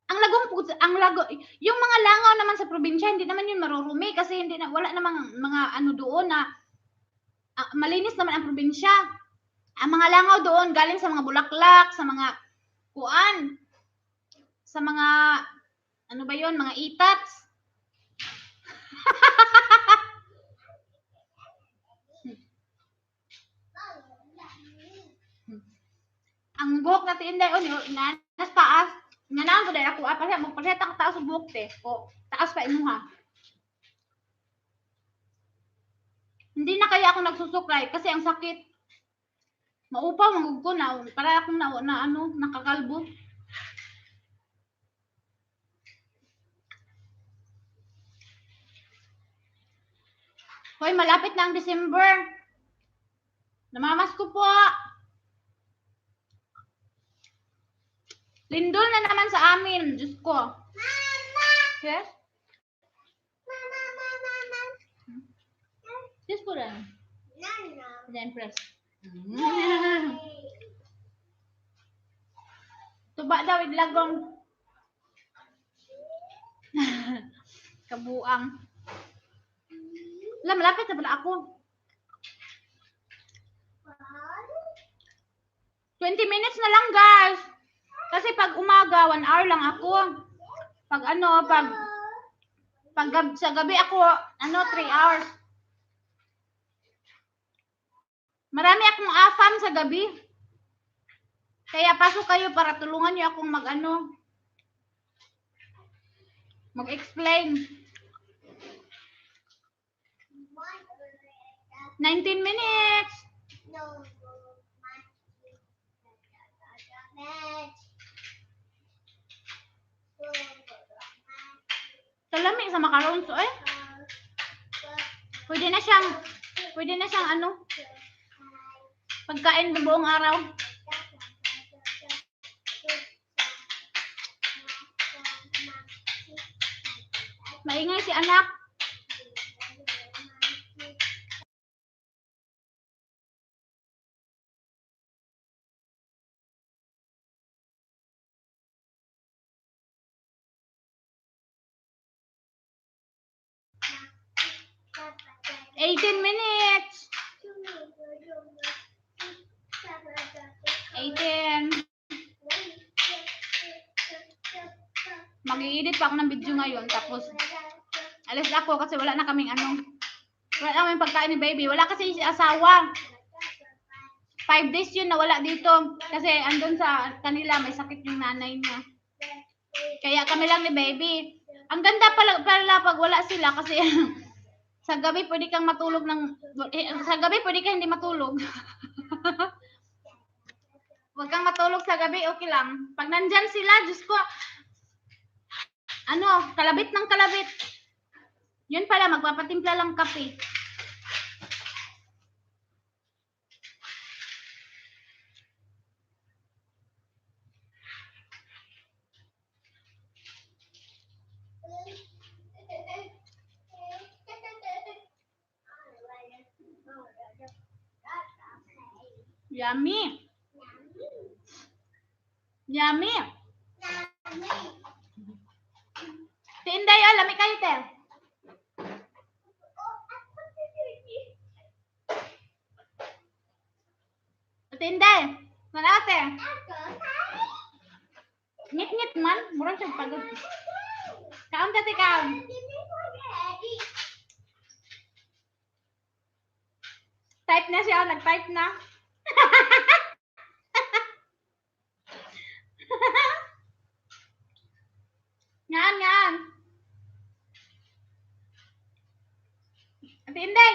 Ang lagong po, ang lago, yung mga langaw naman sa probinsya, hindi naman yun marurumi kasi hindi na, wala namang mga ano doon na malinis naman ang probinsya. Ang mga langaw doon galing sa mga bulaklak, sa mga kuan, sa mga ano ba yon, mga itats. Ang buhok natin, Inday, oh, nas taas. Nga naon ko dahil ako, ah, magpalit ako taas sa buhok, te. O, taas pa imuha. Hindi na kaya ako nagsusuklay kasi ang sakit. Maupaw, mangug ko na. Para akong na ano, nakakalbo. Hoy, malapit na ang December. Namamasko po. Lindol na naman sa amin. Diyos ko. Mama. Yes? Mama, mama, mama. Just put on. No. Then press. Yay. Tuba daw, idlagong. Kabuang. Wala, malapit na pala ako. 20 minutes na lang, guys. Kasi pag umaga, 1 hour lang ako. Pag ano, pag, pag sa gabi ako, ano, 3 hours. Marami akong afam sa gabi. Kaya pasok kayo para tulungan niyo akong mag ano, mag-explain. 19 minutes. No. Salami sa macaron so eh. Pwede na siyang ano, pagkain buong araw. Maingay si anak. 18 minutes. 18. Mag-i-edit pa ako ng video ngayon. Tapos, alis ako kasi wala na kaming ano. Wala na kaming pagkain ni baby. Wala kasi si asawa. 5 days yun na wala dito. Kasi andun sa kanila, may sakit yung nanay niya. Kaya kami lang ni baby. Ang ganda pala pag wala sila kasi sa gabi pwede kang matulog ng eh, sa gabi pwede kang hindi matulog. Huwag kang matulog sa gabi, okay lang. Pag nandyan sila, Diyos ko, ano, kalabit ng kalabit. Yun pala, magpapatimpla lang kape. Yummy. Yummy. Tinday, oh, lami kayo, te. Tinday, mana te? Ngit-ngit man, murang siya pagod. Kaon ka, te, kaon. Type na siya, nag-type na. Ngaan, ngaan. Ate Inday,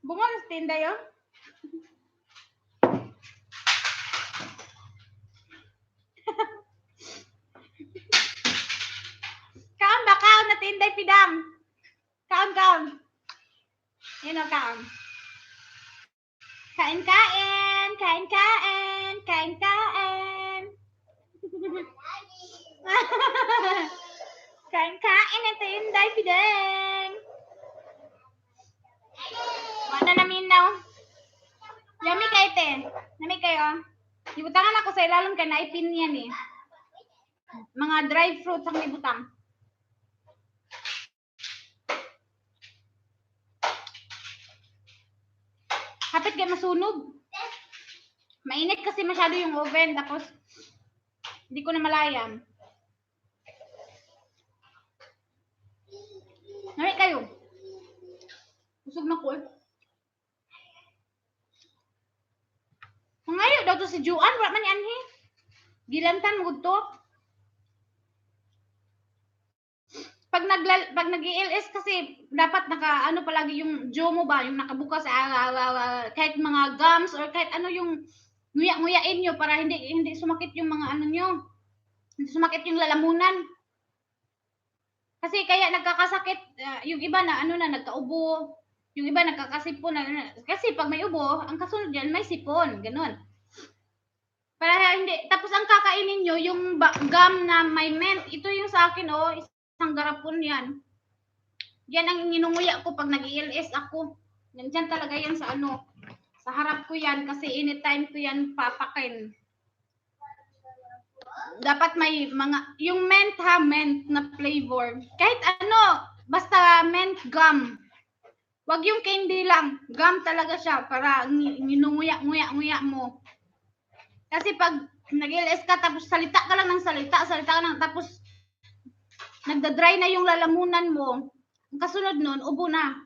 bungo na si Tinday, oh. Kaon ba? Kaon na Tinday pidang. Kaon, kaon. Yan o, kaon. Kain, kain. Kain, kain. Kain, kain. Kain, kain. Ate Inday pidang. Wala na naminaw. Yummy kayo, te. Nami kayo. Ibutangan ako sa ilalom kay naipin yan eh. Mga dry fruits ang ibutang. Hapit kay masunog. Mainit kasi masyado yung oven tapos hindi ko na malayan. Nami kayo. Busog na ko eh. Mangayo daw to si Juan, wala man ni anhi. Gilantan mo to. Pag nag-ELS kasi dapat naka ano palagi yung jaw mo ba, yung nakabukas, kahit mga gums or kahit ano yung nguya-nguyain nyo para hindi hindi sumakit yung mga ano nyo. Hindi sumakit yung lalamunan. Kasi kaya nagkakasakit yung iba na ano na nagkaubo, yung iba nagkakasipon na, kasi pag may ubo, ang kasunod yan may sipon, ganun. Para hindi, tapos ang kakainin nyo yung gum na may mint, ito yung sa akin, oh, isang garapon yan. Yan ang nginunguya ko pag nag-ELS ako. Nandiyan talaga yan sa ano, sa harap ko yan kasi anytime ko yan papakin. Dapat may mga, yung mint ha, mint na flavor. Kahit ano, basta mint gum. Wag yung candy lang. Gum talaga siya para nginunguya, nguya, nguya mo. Kasi pag nag-LS ka tapos salita ka lang ng salita, salita ka lang tapos nagda-dry na yung lalamunan mo, ang kasunod nun, ubo na.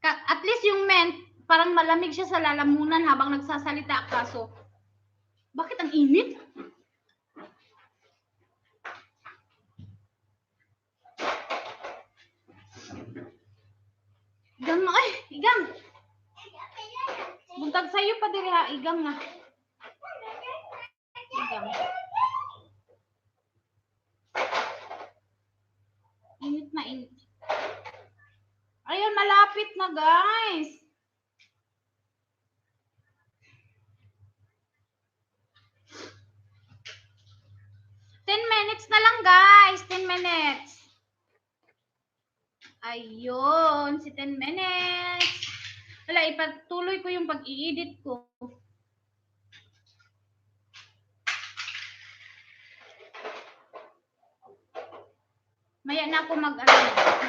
At least yung mint, parang malamig siya sa lalamunan habang nagsasalita ka. So, bakit ang init? Igang na, ay, igang. Buntag sa'yo pa diri ha, igang na. Igang. Init na init. Ayun, malapit na, guys. 10 minutes na lang, guys. 10 minutes. Ayun, si 10 minutes. Wala, ipatuloy ko yung pag-i-edit ko. Maya na ako mag ano,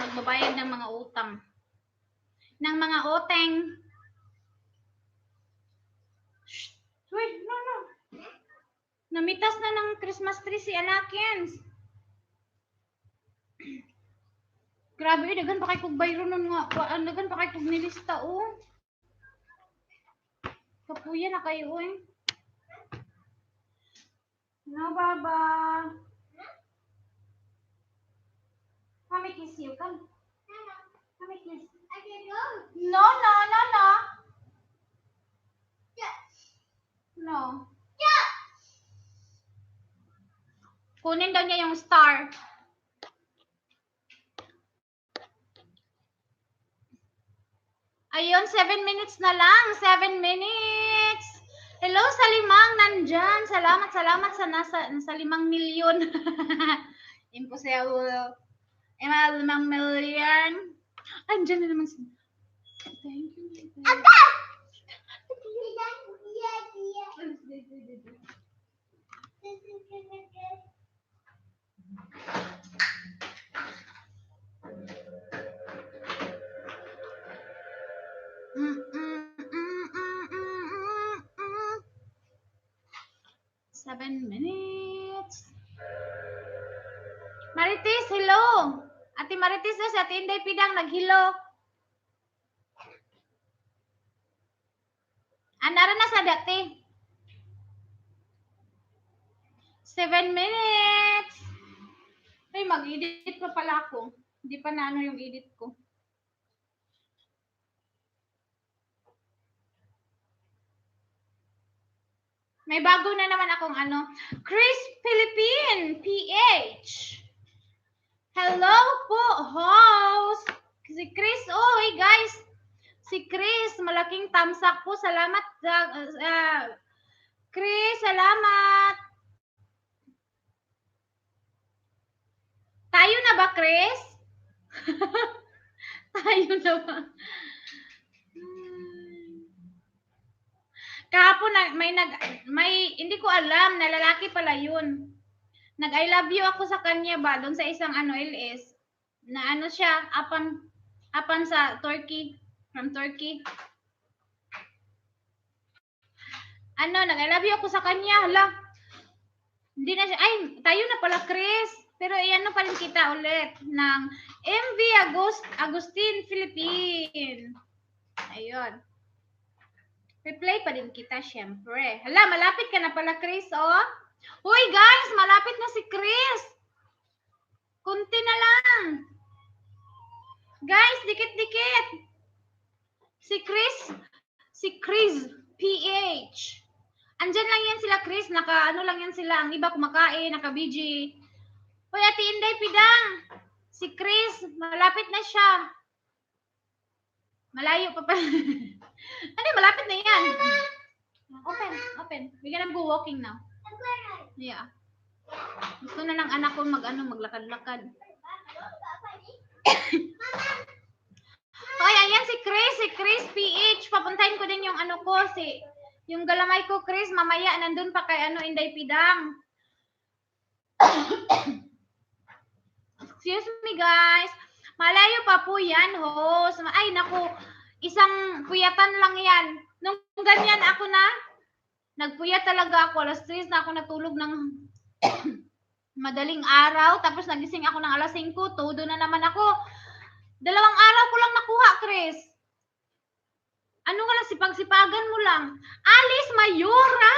magbabayad ng mga utang. Ng mga uteng. Shh! Wait, no. Namitas na ng Christmas tree si Alakins. Grabe, eh, daghan pa kay kog bayro nun nga. Kuan, daghan pa kay kog nilista, oh. Kapuya na kayo, eh. No, Baba. Come kiss you. Come. Come kiss. No. No. Kunin daw niya yung star. Ayun, 7 minutes na lang. 7 minutes. Hello sa limang nandyan. Salamat, salamat sa nasa 5 milyon. Impossible. Eh, mga 5 million. Andyan na naman. Thank you, my babe. 7 minutes. Marites, hello. Ate Marites na si Ate Inday Pidang nag-hello. Anara na sa dati. 7 minutes. Ay, mag-edit pa pala ako. Hindi pa na ano yung edit ko. May bago na naman akong ano. Chris Philippine, PH. Hello po, host. Si Chris, oh, hey guys. Si Chris, malaking tamsak po. Salamat, Chris, salamat. Tayo na ba, Chris? Tayo na ba? Kahapon na, may hindi ko alam na lalaki pala yun. Nag I love you ako sa kanya ba doon sa isang ano LS na ano siya apan apan sa Turkey, from Turkey. Ano, nag I love you ako sa kanya, hala. Hindi na siya, ay, tayo na pala, Chris. Pero iano pa rin kita ulit ng MV Agustin Philippine. Ayun. Reply pa din kita, syempre. Hala, malapit ka na pala, Chris, oh. Uy, guys, malapit na si Chris. Kunti na lang. Guys, dikit-dikit. Si Chris, si Chris PH. Andyan lang yan sila, Chris. Naka, ano lang yan sila. Ang iba kumakain, naka BG. Hoy, Ate Inday Pidang. Si Chris, malapit na siya. Malayo pa pa. Ano, malapit na yan. Open, open. We're gonna go walking now. Yeah. Gusto na ng anak ko mag ano, maglakad-lakad. Hoy, ayan si Chris PH. Papuntahin ko din yung ano ko, si yung galamay ko, Chris, mamaya nandun pa kay ano, Inday Pidang. Excuse me, guys. Malayo pa po yan, host. Ay, naku. Isang puyatan lang yan. Nung ganyan ako na, nagpuyat talaga ako. Alas 3 na ako natulog ng madaling araw. Tapos nagising ako ng alas 5. Todo na naman ako. 2 araw ko lang nakuha, Chris. Ano nga lang, sipag-sipagan mo lang. Alice Mayora!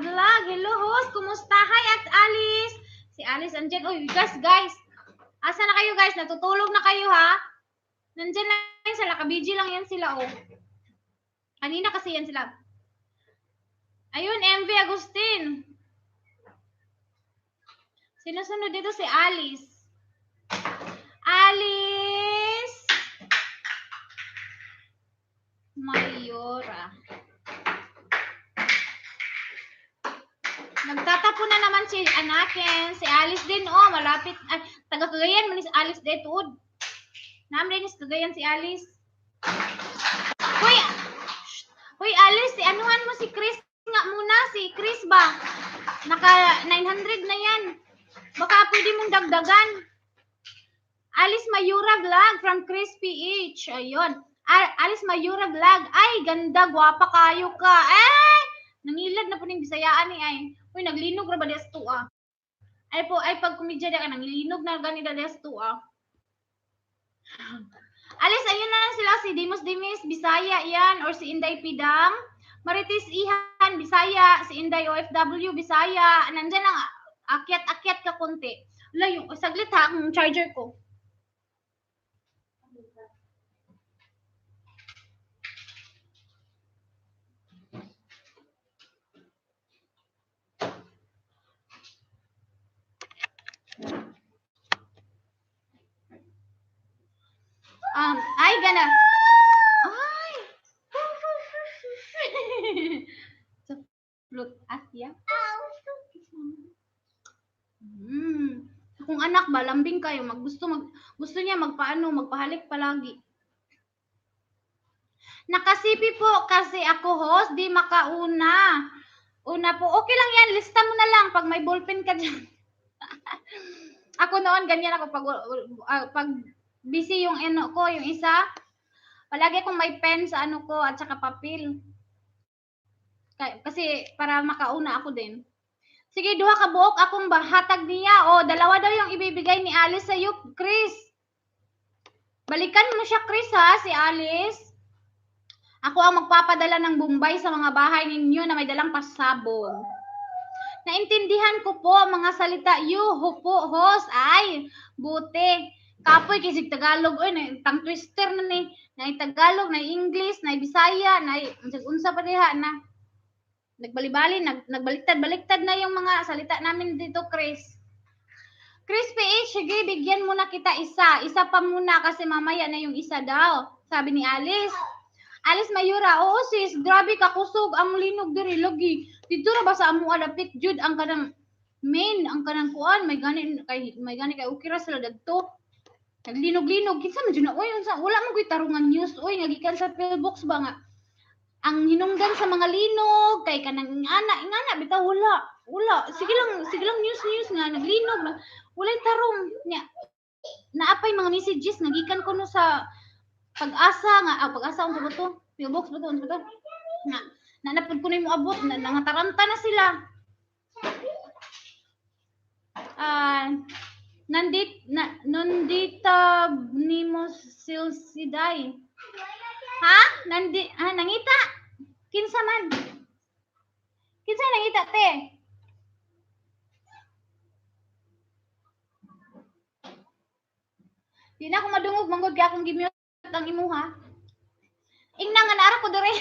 Vlog. Hello, host. Kumusta? Hi, at Alice. Si Alice, andyan. Uy, guys, guys. Asa na kayo, guys? Natutulog na kayo, ha? Nandyan lang yan sila. Kabiji lang yan sila, oh. Kanina kasi yan sila. Ayun, MV Agustin. Sinusunod dito si Alice. Alice Mayora. Nagtatapon na naman si anakin. Si Alice din, oh, malapit. Ay, taga Cagayan man ni si Alice de tuod. Naam din sa Cagayan si Alice. Hoy, shh. Hoy Alice, si anuhan mo si Chris nga muna, si Chris ba? Naka 900 na yan. Baka pwede mong dagdagan. Alice Mayura Vlog from Chris PH. Ayun. Alice Mayura Vlog. Ay, ganda, gwapa kayo ka. Eh, nangilad na po ning Bisayaan ni ay. Uy, naglinog ra ba des ah. Ay po, ay pag komedya ka, nangilinog na gani da des ah. Alice, ayun na sila si Dimos Dimis, Bisaya yan, or si Inday Pidang. Marites Ihan, Bisaya, si Inday OFW, Bisaya. Nandyan lang, akyat-akyat ka konti. Layo, saglit ha, ang charger ko. Ay, gana. Ay! Sa flute Asya. Kung anak ba, lambing kayo, gusto niya magpaano, magpahalik palagi. Nakasipi po kasi ako host, di makauna. Una po, okay lang yan, lista mo na lang pag may ballpen ka dyan. Ako noon, ganyan ako pag busy yung ano ko, yung isa. Palagi akong may pen sa ano ko at saka papel. Kasi para makauna ako din. Sige, duha ka buok akong bahatag niya. O, dalawa daw yung ibibigay ni Alice sa iyo, Chris. Balikan mo siya, Chris, ha, si Alice. Ako ang magpapadala ng Bombay sa mga bahay ninyo na may dalang pasabog. Naintindihan ko po mga salita. You, hupo, host. Ay, buti. Kapoy kisig Tagalog. Oy, na, tang twister na ni. Na Tagalog, na English, na Bisaya, na unsa pa diha na. Nagbalibali, nagbaliktad-baliktad na yung mga salita namin dito, Chris. Chris PH, sige, bigyan muna kita isa. Isa pa muna kasi mamaya na yung isa daw. Sabi ni Alice. Alice Mayura, oo sis, grabe kakusog ang linog diri lagi. Dito ra ba sa amo dapit jud ang kanang main, ang kanang kuan, may gani kay okay ra sila dadto. Naglinog-linog kinsa man jud na oy, unsa wala man koy tarungan news oy nga gikan sa pillbox ba nga ang hinungdan sa mga linog kay kanang ingana ingana bitaw wala. Wala, sige lang news news nga naglinog na walay tarong nya. Naapay mga messages nga gikan kuno sa Pag-asa nga Pag-asa, unsa ba to? Pillbox ba to? Unsa ba to? Nga na napud kuno mo abot na nangataranta na sila. Ah, nandit na nandita nimo silsiday. Ha? Nandi ah, nangita. Kinsa man? Kinsa nangita te? Di na ako madungog manggod kay akong gi-mute ang imuha. Ingna nga naara ko diri.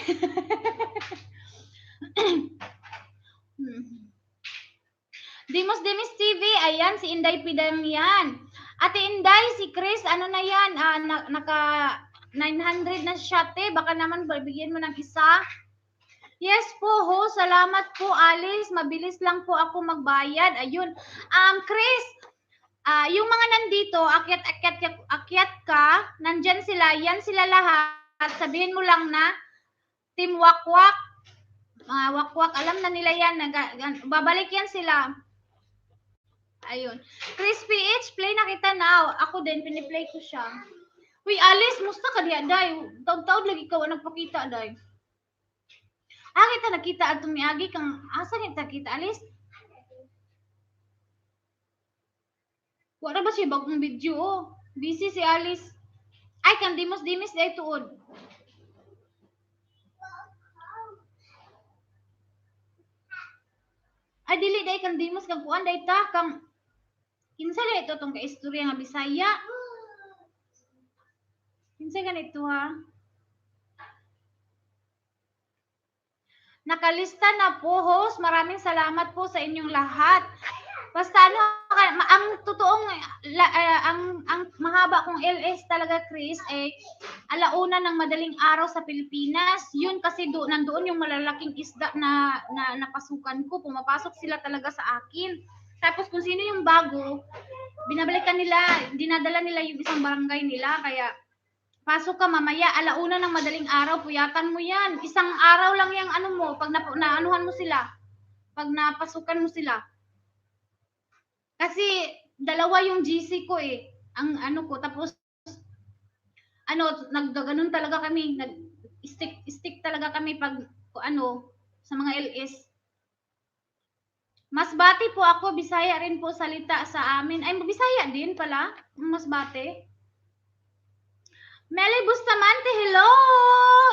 Dimos Dimis TV, ayan si Inday Pidang yan. Ate Inday, si Chris, ano na yan? Naka 900 na siya, te. Baka naman bigyan mo ng isa. Yes po, ho. Salamat po, Alice. Mabilis lang po ako magbayad. Ayun. Chris, yung mga nandito, akyat, akyat, akyat ka. Nandyan sila. Yan sila lahat. Sabihin mo lang na Team Wakwak. Mga Wakwak, alam na nila yan. Babalik yan sila. Ayun. Chris PH, play na kita now. Ako din, piniplay ko siya. Uy, Alice, musta ka diha, day? Taod-taod lagi ka, wa nagpakita, day. Ah, kita nakita at tumiagi kang asa kita kita, Alice? Wala ba siya bagong video? Oh. Busy si Alice. Ay, kang Dimos Dimis day tuod. Ay, dili day kang Dimos kang kuan day ta kang kinsa day ito tong kaistorya nga Bisaya. Kinsa ganito ha? Nakalista na po, host. Maraming salamat po sa inyong lahat. Basta ano, ang totoong, ang mahaba kong LS talaga, Chris, eh, 1:00 ng madaling araw sa Pilipinas. Yun kasi nandoon yung malalaking isda na napasukan ko. Pumapasok sila talaga sa akin. Tapos kung sino yung bago, binabalikan nila, dinadala nila yung isang barangay nila. Kaya pasok ka mamaya, 1:00 ng madaling araw, puyatan mo yan. Isang araw lang yung ano mo, pag naanuhan mo sila, pag napasukan mo sila. Kasi dalawa yung GC ko eh, ang ano ko, tapos ano, nagdaganon talaga kami, nag-stick stick talaga kami pag ano, sa mga LS. Masbate po ako, Bisaya rin po salita sa amin. Ay, Bisaya din pala, Masbate. Meli Bustamante, hello!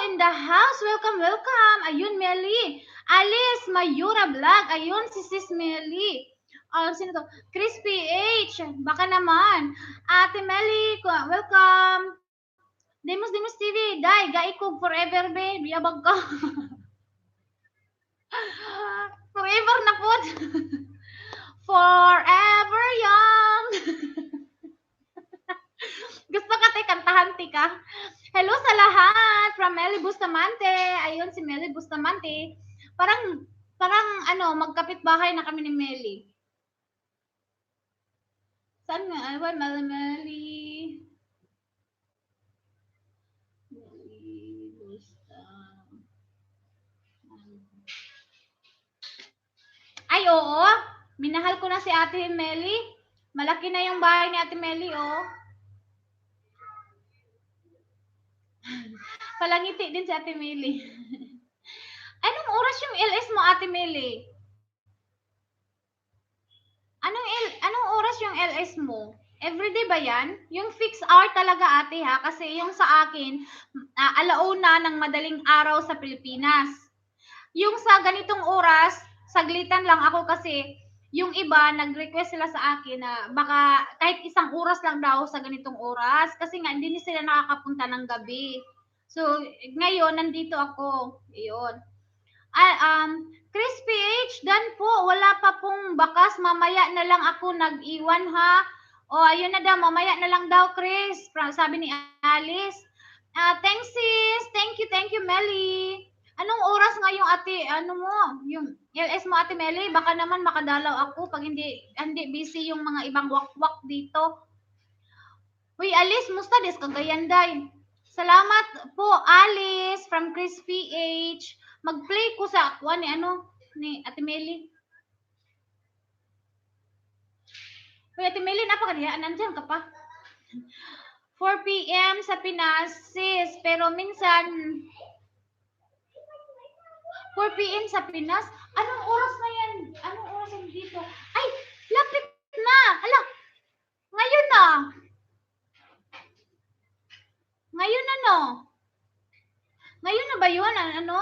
In the house, welcome, welcome. Ayun, Meli. Alice Mayura Vlog, ayun, si Sis Meli. Sino to? Chris PH, baka naman. Ate Meli, welcome. Demos Demos TV, day, gaikog forever, be. Biyabag ka. Forever na po. Forever young. Gusto ka, te, kantahan, te ka. Hello sa lahat from Meli Bustamante. Ayun, si Meli Bustamante. Parang ano, magkapit-bahay na kami ni Meli. Saan nga? Ay, Meli, Meli. Meli Bustamante. Ay, oo. Minahal ko na si Ate Meli. Malaki na yung bahay ni Ate Meli, oh. Palangiti din si Ate Meli. Anong oras yung LS mo, Ate Meli? Anong oras yung LS mo? Everyday ba yan? Yung fixed hour talaga, ate, ha? Kasi yung sa akin, 1:00 ng madaling araw sa Pilipinas. Yung sa ganitong oras, saglitan lang ako kasi yung iba, nag-request sila sa akin na baka kahit isang oras lang daw sa ganitong oras. Kasi nga, hindi sila nakakapunta ng gabi. So, ngayon, nandito ako. Ayun. Chris PH, done po. Wala pa pong bakas. Mamaya na lang ako nag-iwan, ha? O, ayun na daw. Mamaya na lang daw, Chris. Sabi ni Alice. Thanks, sis. Thank you, Meli. Anong oras nga yung ate, ano mo, yung LS mo, Ate Meli? Baka naman makadalaw ako pag hindi busy yung mga ibang wakwak dito. Uy, Alice, musta des Cagayan, day? Salamat po, Alice, from Chris PH. Mag-play ko sa kuan ni ano, ni Ate Meli. Uy, Ate Meli, napakadiya, nandiyan ka pa. 4 p.m. sa Pinas, sis. Pero minsan, 4 p.m. sa Pinas? Anong oras na yan? Anong oras yan dito? Ay, lapit na! Ala, ngayon na! Ngayon na, no? Ngayon na ba yun? Ano?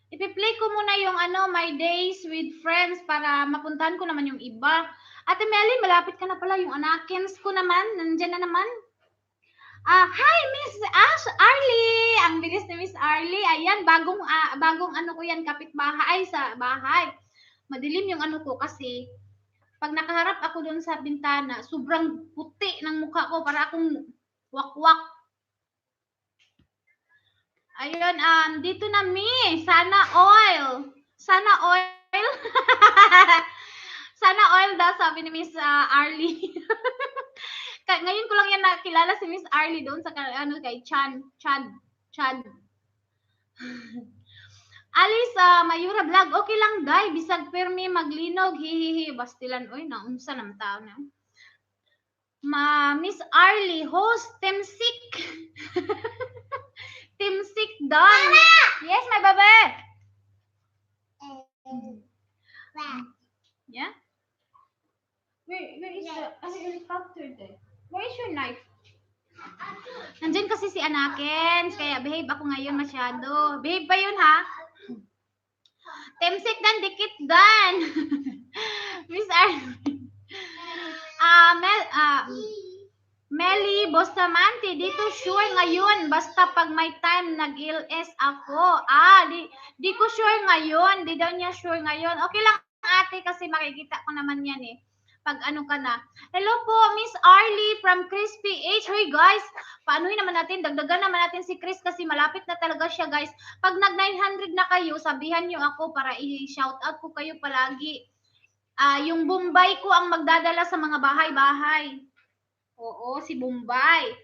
Ipi-play ko muna yung ano, My Days with Friends para mapuntahan ko naman yung iba. Ate Meli, malapit ka na pala. Yung anakins ko naman, nandyan na naman. Ah, hi, Miss Ash Arlie. Ang bilis ni Miss Arlie. Ayan, bagong ano ko yan, kapitbahay sa bahay. Madilim yung ano ko kasi pag nakaharap ako doon sa bintana, sobrang puti ng mukha ko para akong wakwak. Ayun, dito na mi. Sana oil. Sana oil. Sana oil daw, sabi ni Miss Arlie. Ngayon ko lang yan nakilala si Miss Arlie doon sa ano kay Chan, Chad, Chad. Alice Mayura Vlog, okay lang day, bisag permi maglinog, hihihi, bastilan, oy, naunsa nam tao na. Ma Miss Arlie, host, Temsik. Timsik done. Yes, my baby. Yeah? Where is the ano, helicopter there? Where is your knife? Nandiyan kasi si Anakin, kaya behave ako ngayon masyado. Behave pa yun ha? Temsik dan, dikit dan. Miss Arlie. Ah, Mel, Melly Bustamante, dito sure ngayon. Basta pag may time, nag-LS ako. Ah, di ko sure ngayon. Di daw niya sure ngayon. Okay lang, ate, kasi makikita ko naman yan eh. Pag ano ka na. Hello po, Miss Arlie from Chris PH. Hey guys, paanoin naman natin, dagdagan naman natin si Chris kasi malapit na talaga siya, guys. Pag nag 900 na kayo, sabihan niyo ako para i-shout out ko kayo palagi. Ah, yung Bombay ko ang magdadala sa mga bahay-bahay. Oo, si Bombay.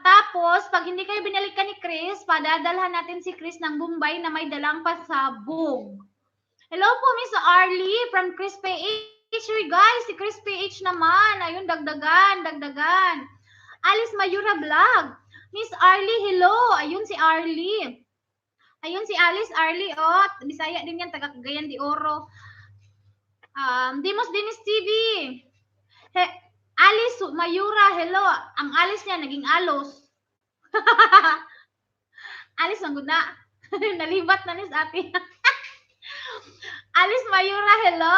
Tapos, pag hindi kayo binalikan ni Chris, padadalhan natin si Chris ng Bombay na may dalang pasabog. Hello po, Miss Arlie from Chris PH. Uy, guys, si Chris PH naman. Ayun, dagdagan, dagdagan. Alice Mayura Vlog. Miss Arlie, hello. Ayun si Arlie. Ayun si Alice Arlie, oh. Bisaya din yan, taga Cagayan de Oro. Dimos Dimis TV. He, Alice Mayura, hello. Ang Alice niya naging alos. Alice ang guna. Nalibat na ni sa ate. Alice Mayura, hello.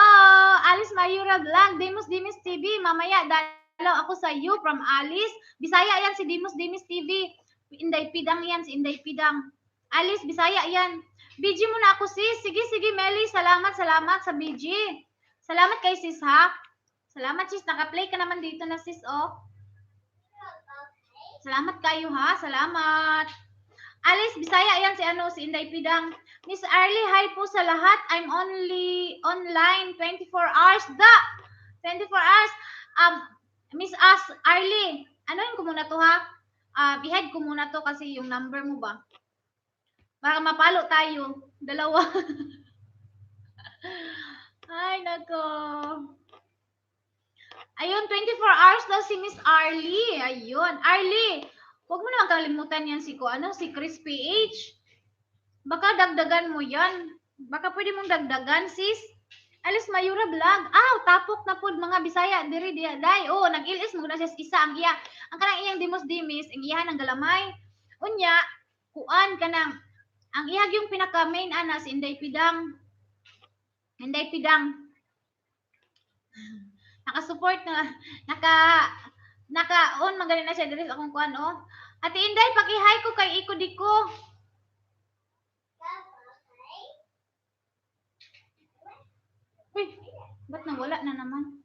Alice Mayura Vlog, Dimos Dimis TV. Mamaya dalaw ako sa you from Alice. Bisaya yan si Dimos Dimis TV. Inday Pidang yan, si Inday Pidang. Alice, Bisaya yan. BG muna ako, sis. Sige, sige, Melly. Salamat, salamat sa BG. Salamat kay sis, ha? Salamat, sis. Naka-play ka naman dito na, sis, oh. Salamat kayo, ha? Salamat. Alice, Bisaya yan si ano, si Inday Pidang. Miss Arlie, hi po sa lahat. I'm only online 24 hours. Da! 24 hours. Miss As Arlie, ano ko muna to ha? I-hide ko muna to kasi yung number mo ba? Baka mapalo tayo. Dalawa. Ay, nako. Ayun, 24 hours daw si Miss Arlie. Ayun. Arlie, huwag mo naman kalimutan yan si ko, ano, si Chris PH. Baka dagdagan mo yan. Baka pwede mong dagdagan, sis. Alice Mayura Vlog. Aw, tapok na pod mga Bisaya diri diya day. Oh, nag-LS mo na siya isa ang iya. Ang kanang iyang Dimos Dimis, ang iya ng galamay. Unya, kuan kanang ang iyag yung pinaka main ana si Inday Pidang. Inday Pidang. Naka-support na naka on magaling na siya diri sa akong kuan oh. Ate Inday, paki-hi ko kay Iko Diko. Uy, ba't nawala na naman?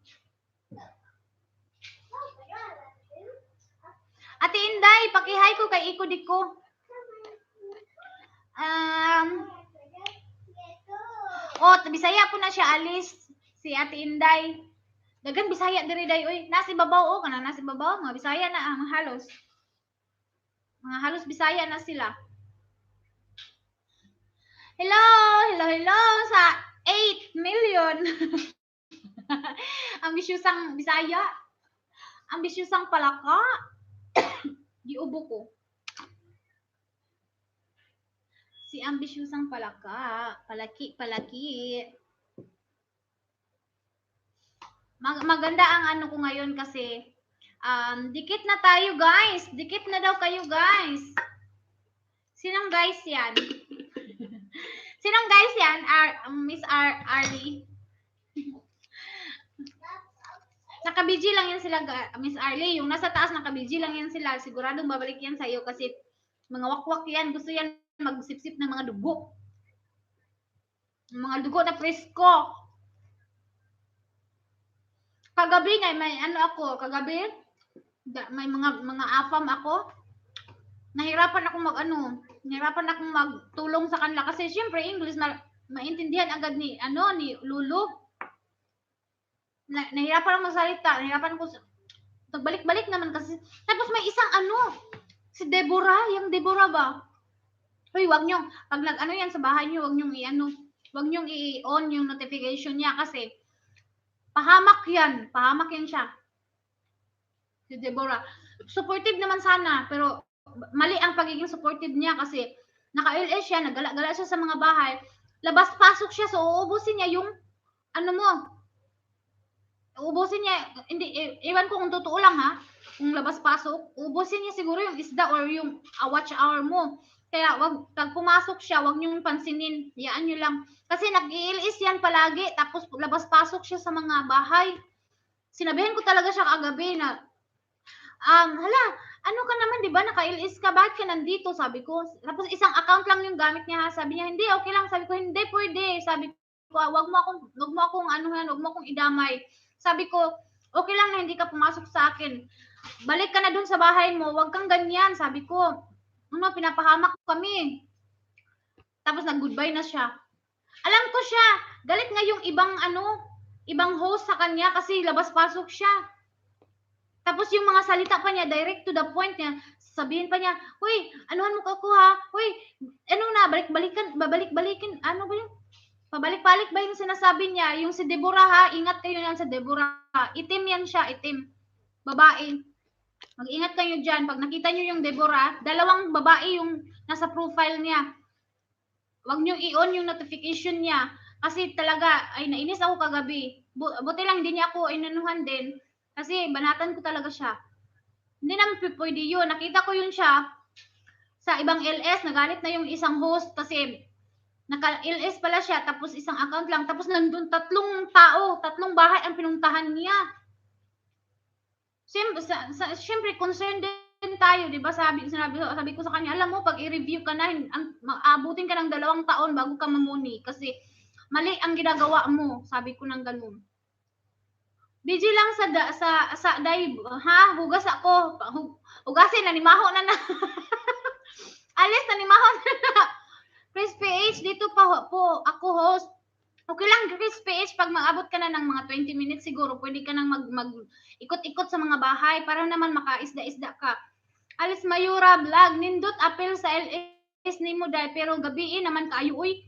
Ate Inday, paki-hi ko kay Iko Diko. Oh, Bisaya po na siya, Alice. Si Ate Inday. Dagan Bisaya diri day oy. Nasi babaw oh, kana nasi babaw, mga Bisaya na ang halos. Mga halos Bisaya na sila. Hello, hello, hello sa 8 million. Ambisyusang Bisaya. Ambisyusang palaka. Giubo ko. Si ambisyusang palaka. Palaki, palaki. Maganda ang ano ko ngayon kasi dikit na tayo, guys. Dikit na daw kayo, guys. Sinong guys yan? Sinong guys yan? Miss Arlie? Naka-BG lang yan sila, Miss Arlie. Yung nasa taas, naka-BG lang yan sila. Siguradong babalik yan sa'yo kasi mga wakwak yan. Gusto yan magsipsip ng mga dugo. Mga dugo na presko. Kagabi nga, may ano ako, kagabi, may mga afam ako. Nahirapan akong mag ano, nahirapan akong magtulong sa kanila kasi syempre English maintindihan agad ni ano ni Lulu. Nahirapan akong magsalita, nahirapan ko nagbalik-balik naman kasi. Tapos may isang ano, si Deborah, yung Deborah ba? Hoy, wag niyo pag nag-ano yan sa bahay niyo, wag niyo i-ano, wag niyo i-on yung notification niya kasi pahamak yan siya. Si Deborah. Supportive naman sana, pero mali ang pagiging supportive niya kasi naka-LS siya, nagala-gala siya sa mga bahay, labas-pasok siya, so uubusin niya yung ano mo. Uubusin niya, hindi, ewan ko kung totoo lang ha, kung labas-pasok, uubusin niya siguro yung isda or yung watch hour mo. Kaya wag, pag pumasok siya, wag niyong pansinin, hayaan niyo lang. Kasi nag-iilis yan palagi, tapos labas-pasok siya sa mga bahay. Sinabihan ko talaga siya kagabi na, "Hala, ano ka naman, di ba, naka-LS ka, bakit ka nandito?" sabi ko. Tapos isang account lang yung gamit niya, ha. Sabi niya, "Hindi, okay lang." Sabi ko, "Hindi pwede." Sabi ko, "Wag mo akong anuhan, wag mo akong idamay." Sabi ko, "Okay lang na hindi ka pumasok sa akin. Balik ka na dun sa bahay mo, wag kang ganyan," sabi ko. "Ano, pinapahamak kami." Tapos nag-goodbye na siya. Alam ko siya, galit nga yung ibang ano, ibang host sa kanya kasi labas-pasok siya. Tapos yung mga salita pa niya, direct to the point niya, sabihin pa niya, "Uy, anuhan mo ko ako ha, uy, ano na, balik-balikan, babalik-balikin," ano ba yun? Pabalik-balik ba yung sinasabi niya? Yung si Deborah ha, ingat kayo yan sa Deborah. Itim yan siya, itim. Babae. Mag-ingat kayo dyan. Pag nakita niyo yung Deborah, dalawang babae yung nasa profile niya. Huwag niyo i-on yung notification niya. Kasi talaga, ay, nainis ako kagabi. Buti lang hindi niya ako inanuhan din. Kasi banatan ko talaga siya. Hindi naman pwede yun. Nakita ko yun siya sa ibang LS. Nagalit na yung isang host kasi naka-LS pala siya. Tapos isang account lang. Tapos nandun tatlong tao, tatlong bahay ang pinuntahan niya. Siyempre, concerned din tayo, di ba? Sabi ko sa kanya, "Alam mo, pag i-review ka na, aabutin ka ng 2 taon bago ka mamuni kasi mali ang ginagawa mo," sabi ko ng ganun. "BG lang sa day ha, hugas ako." Hugasin na nimaho na na. Alis na nimaho na na. Chris PH, dito pa po ako host. Okay lang, Chris PH, pag maabot ka na ng mga 20 minutes siguro, pwede ka nang mag ikot-ikot sa mga bahay para naman makaisda-isda ka. Alice Mayura Vlog, nindot apil sa LS nimo day pero gabii naman kaayo uy.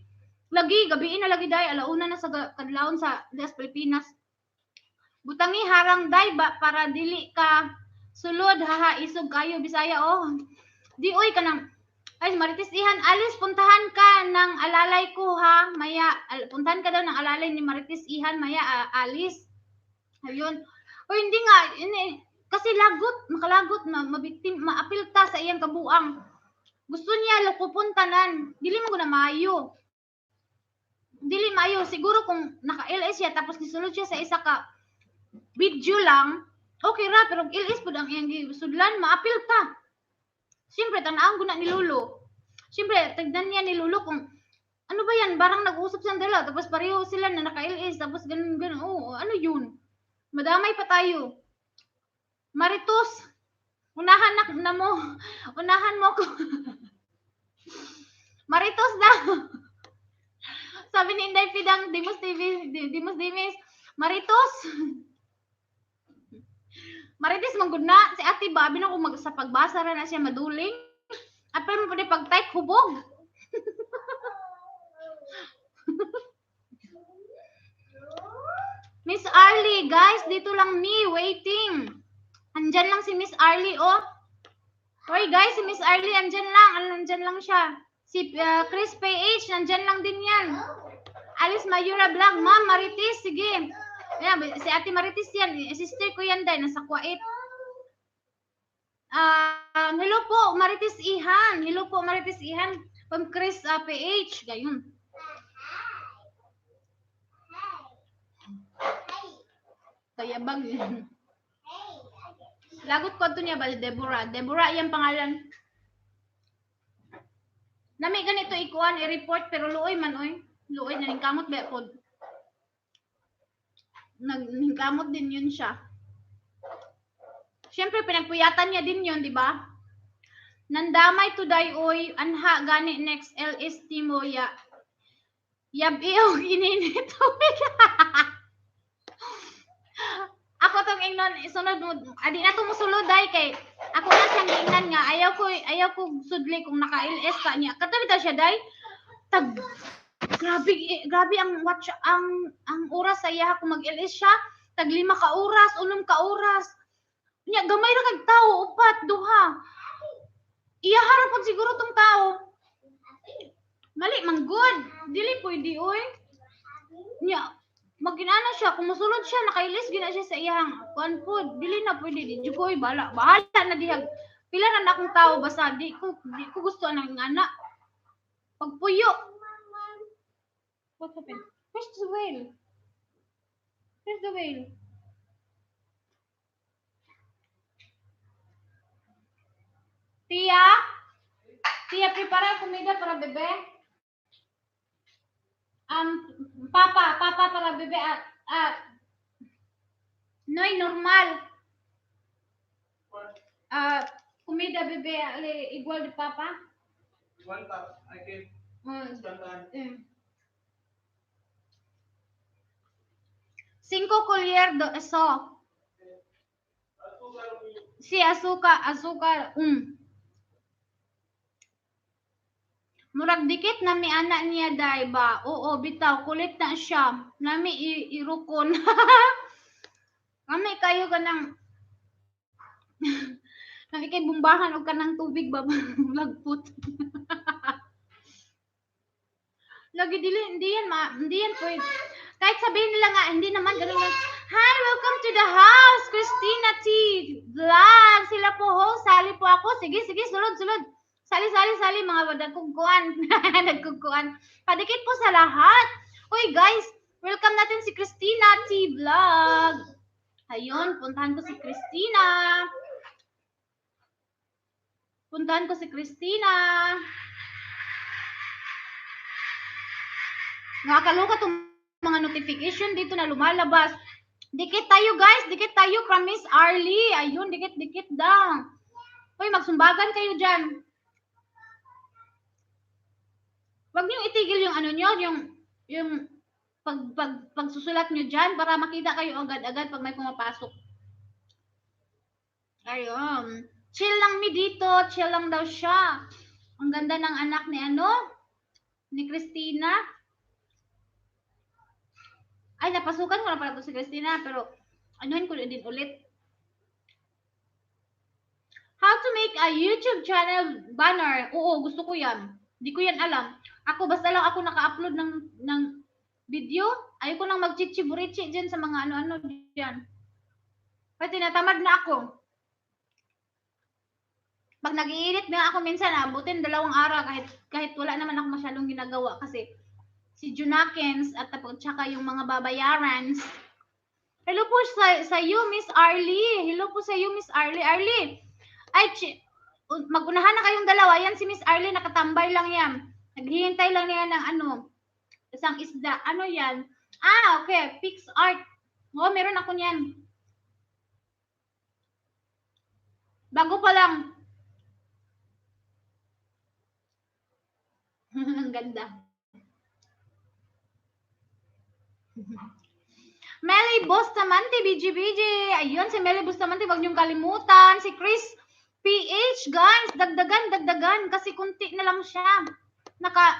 Lagi gabii na lagi day, alauna na sa kadlawon sa das Pilipinas. Butangi harang day ba para dili ka sulod, haha, isog kayo Bisaya oh. Di oy kanang ay Marites Ihan, Alice, puntahan ka ng alalay ko ha, maya puntahan ka daw ng alalay ni Marites Ihan maya, Alice. Ayun. O hindi nga ini, kasi lagot, makalagot na mabiktim, maapil ta sa iyang kabuang. Gusto niya lukupon tanan, dili mo na maayo. Dili maayo siguro kung naka-LS siya tapos gisulod siya sa isa ka video lang, okay ra, pero LS pud ang iyang gisudlan, maapil ta. Siyempre, tan-awon guna ni Lolo. Siyempre, tignan niya ni Lolo kung ano ba yan, parang nag-usap silang dalawa, tapos pareho sila na naka-LS, tapos ganun, ganun. Oo, ano yun? Madamay pa tayo. Maritos, unahan na mo. Unahan mo ko. Maritos daw. Sabi ni Inday Pidang, Dimus TV, Dimus Dimis, Maritos. Marites man gud na si Ate ba, abi na kung sa pagbasa ra na siya maduling. Apil mo pwede pag-type hubog. Miss Arlie, guys, dito lang me waiting. Andyan lang si Miss Arlie, oh. Hoy guys, si Miss Arlie andyan lang, andyan lang siya. Si Chris PH, nandyan lang din yan. Alice Mayura Vlog, Ma'am Marites, sige. Ayan, si Ate Marites yan, sister ko yan dahil nasa Kuwait. Hello po, Marites Ihan. Hello po, Marites Ihan. From Chris PH. Gayun. Kayabag. Hey, I get Lagot ko to niya ba si Deborah? Deborah iyang pangalan. Nami ganito ikuan i-report pero luoy man oy. Luoy na kamot ba pod. Nagkamot din yun siya. Siyempre pinagpuyatan niya din yun, di ba? Nandamay today oy, anha gani next LST mo ya. Yab og ininit. Ako tong ingnon isunod mo adi na to mosulod day kay ako na siyang giingnan nga ayaw ko sudli kung naka-LS ka niya. Katabi daw siya day. Tag grabe eh, grabe ang watch ang oras sa iya kung mag-LS siya, tag 5 ka oras, 6 ka oras. Nya gamay ra kag tawo, upat, duha. Iya harap pod siguro tong tao. Mali man gud. Dili pwede oy. Nya maginana siya kung mosulod siya, naka-LS gina siya sa iyang kuan pod. Dili na pwede di jud ko oy, bahala bahala na dihag pila na akong tao, basta di ko gusto anang ingana. Pagpuyo. What happened? Where's the whale? Where's the whale? Tia? Tia, prepara comida para bebé. Papa, papa para bebé. Ah, ah, Noy, normal. What? Ah, comida bebé ale, igual de papa. One cup. I can spend time. Cinco culler do eso. Azúcar. Sí, azúcar, azúcar. Murag dikit na mi ana niya day ba? Oo, bitaw kulit na siya. Nami irukon. Kami kayo kanang nami kay bumbahan og kanang tubig ba, lagpot. Lagi dili hindi yan ma, hindi yan pwede. Kahit sabihin nila nga hindi naman ganun. Hi, welcome to the house, Christina T. Vlog. Sila po ho, sali po ako. Sige, sige, sulod, sulod. Sali, sali, sali, mga nagkugkuan. Nagkugkuan. Padikit po sa lahat. Uy, guys, welcome natin si Christina T. Vlog. Ayun, puntahan ko si Christina. Puntahan ko si Christina. Nakakaloka tong mga notification dito na lumalabas. Dikit tayo, guys, dikit tayo from Miss Arlie. Ayun, dikit dikit daw. Hoy, magsumbagan kayo diyan. Wag niyo itigil yung ano niyo, yung pag pagsusulat niyo diyan para makita kayo agad-agad pag may pumapasok. Ayun. Chill lang mi dito, chill lang daw siya. Ang ganda ng anak ni ano? Ni Christina. Ay, napasukan ko na pala to si Christina, pero anuhin ko din ulit. How to make a YouTube channel banner. Oo, gusto ko yan. Hindi ko yan alam. Ako, basta lang ako naka-upload ng video. Ayoko nang magchichiburichi dyan sa mga ano-ano dyan. Kasi tinatamad na ako. Pag nag-iinit nga ako minsan, abutin 2 araw kahit wala naman ako masyadong ginagawa kasi si Junakens at tapos tsaka yung mga babayarans. Hello po sa you, Miss Arlie. Hello po sa you, Miss Arlie. Arlie, ay, magunahan na kayong dalawa. Yan si Miss Arlie, nakatambay lang yan. Naghihintay lang niya ng ano, isang isda. Ano yan? Ah, okay. PixArt. Oh, meron ako niyan. Bago pa lang. Ang ganda. Melly Bustamante, BGBG. Ayun, si Melly Bustamante, wag niyong kalimutan. Si Chris PH, guys, dagdagan, dagdagan. Kasi kunti na lang siya.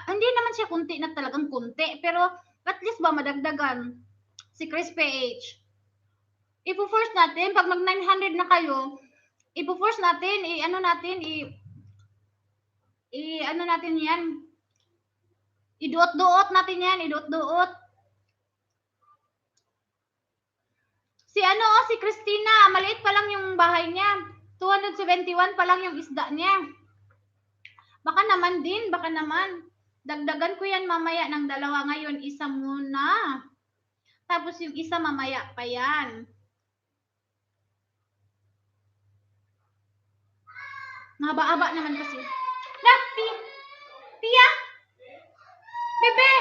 Hindi naman siya kunti na talagang kunti. Pero at least ba madagdagan si Chris PH. Ipo-force natin, pag mag 900 na kayo, ipo-force natin, i-ano natin, i-ano natin yan. Iduot-duot natin yan, iduot-duot. Si ano, oh, si Christina, maliit pa lang yung bahay niya. 271 pa lang yung isda niya. Baka naman din, baka naman. Dagdagan ko yan mamaya ng dalawa ngayon, isa muna. Tapos yung isa mamaya pa yan. Mahaba-haba naman kasi. Na, Tia! Tia! Bebe!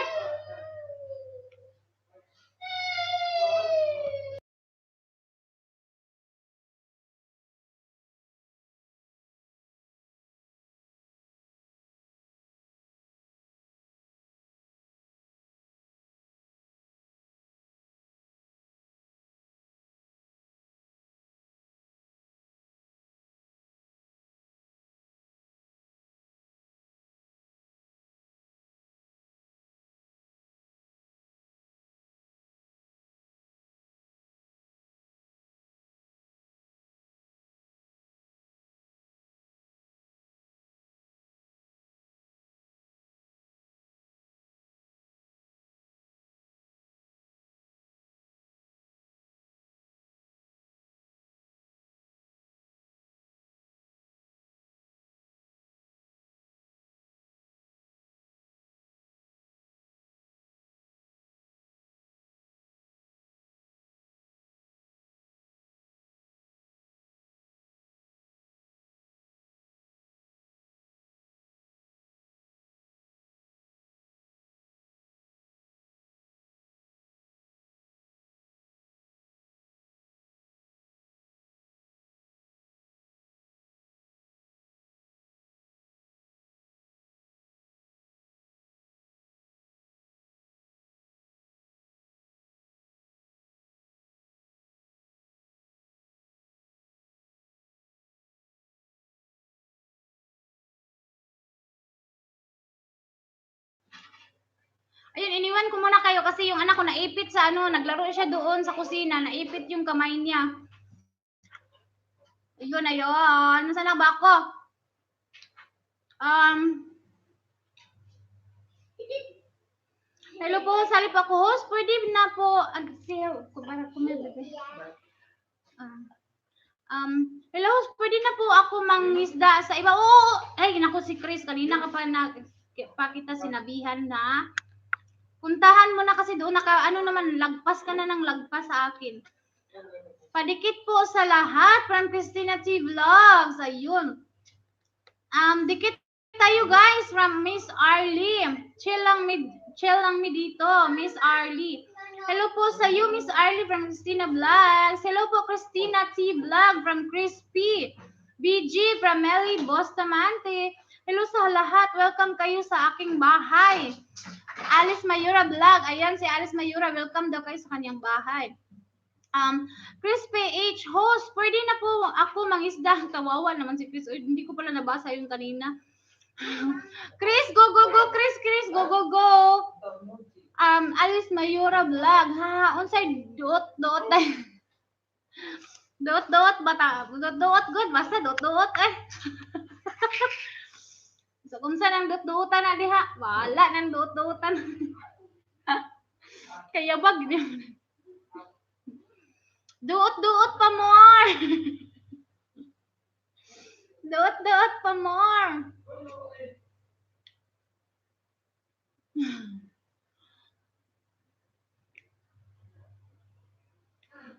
Ayun, iniwan ko muna kayo kasi yung anak ko naipit sa ano, naglaro siya doon sa kusina, naipit yung kamay niya. Ayun, ayun. Nasaan na ba ako? Hello po, sali po ako host. Pwede na po, para bebe. Hello, host, pwede na po ako mangisda sa iba. Oo, ay, naku si Chris, kanina ka pa na, pa kita sinabihan na. Puntahan mo na kasi doon, naka, ano naman, lagpas ka na ng lagpas sa akin. Padikit po sa lahat from Christina T. Vlogs. Ayun. Dikit tayo guys from Miss Arlie. Chill lang mi dito, Miss Arlie. Hello po sa iyo, Miss Arlie from Christina Vlogs. Hello po, Christina T. Vlog from Chris P. BG from Melly Bustamante. Hello sa lahat. Welcome kayo sa aking bahay. Alice Mayura Vlog. Ayan si Alice Mayura. Welcome daw kayo sa kanyang bahay. Chris PH host, pwede na po ako mangisda. Kawawa naman si Chris. Uy, hindi ko pala nabasa yun kanina. Chris, go, go, go. Chris, Chris, go, go, go. Alice Mayura Vlog. Ha, unsay duot, duot. Duot, duot, bata. Duot, duot, good. Basta duot, duot eh. So, kung saan ang duot-duotan na diha, wala nang duot-duotan. Kaya bag, duot-duot pa more. Duot-duot pa more.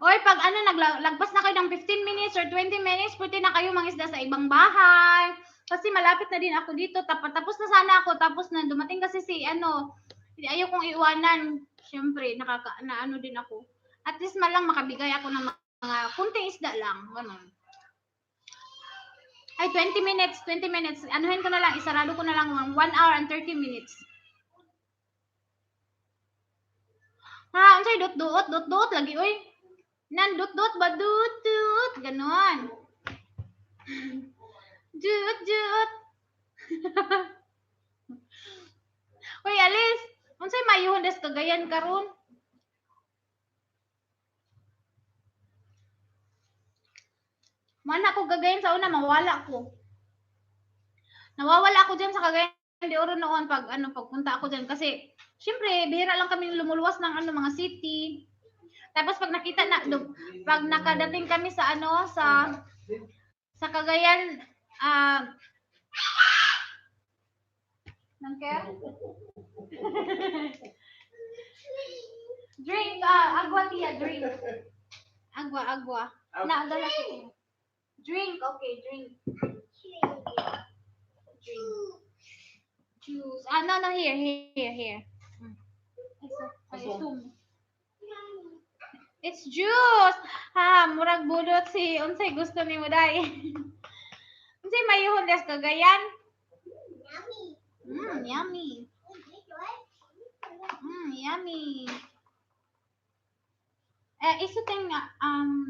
Oy, pag ano, naglagpas na kayo ng 15 minutes or 20 minutes, pwede na kayo mangisda sa ibang bahay. Kasi malapit na din ako dito. Tapos na sana ako. Tapos na dumating kasi si ano, ayaw kong iwanan. Siyempre, na ano din ako. At least man lang makabigay ako ng mga kunting isda lang. Ganun. Ay, 20 minutes, 20 minutes. Anuhin ko na lang, isarado ko na lang 1 hour and 30 minutes. Ha, unsay dot-duot, dot-duot lagi oy. Nan dot-dot ba dut-dut, ganon. Dut dut. Hoy Alice, unsay mayuhon des Cagayan karon? Mana ko gagayan sa una, mawala ko. Nawawala ako diyan sa Cagayan de Oro noon pag ano pagpunta ako diyan kasi syempre bihira lang kami lumuluwas ng ano mga city. Tapos pag nakita na pag nakadating kami sa ano sa Cagayan nangker? Drink, agua tia, drink. Agua, agua. Na, dala ko. Drink, okay, drink. Drink. Juice. Ah, no, here, here, here. I This one. assume. It's juice. Ha, murag budot si unsay gusto nimo dai. Unsay mayuhon des Cagayan? Yummy. Yummy. Yummy. Eh, iso ting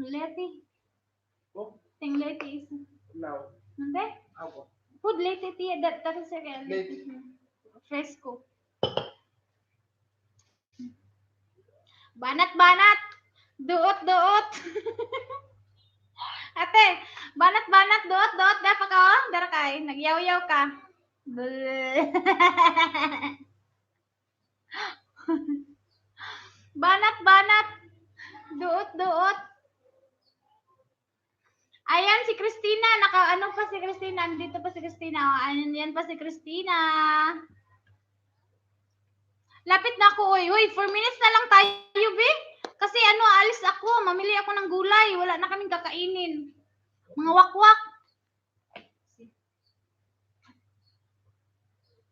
leti. Oh, Ting leti iso. no. Nande? Agua. Put leti tiya that is a Leti. Fresco. Banat banat. Duot duot. Ate, banat banat duot duot da pa ka oh. Dara kay nagyaw-yaw ka. Bleh. Banat banat. Duot duot. Ayan si Christina, naka ano pa si Christina, andito pa si Christina. Oh, ayan yan pa si Christina. Lapit na ako, oy. Uy, 4 minutes na lang tayo, be. Kasi ano, alis ako, mamili ako ng gulay, wala na kaming kakainin. Mga wakwak.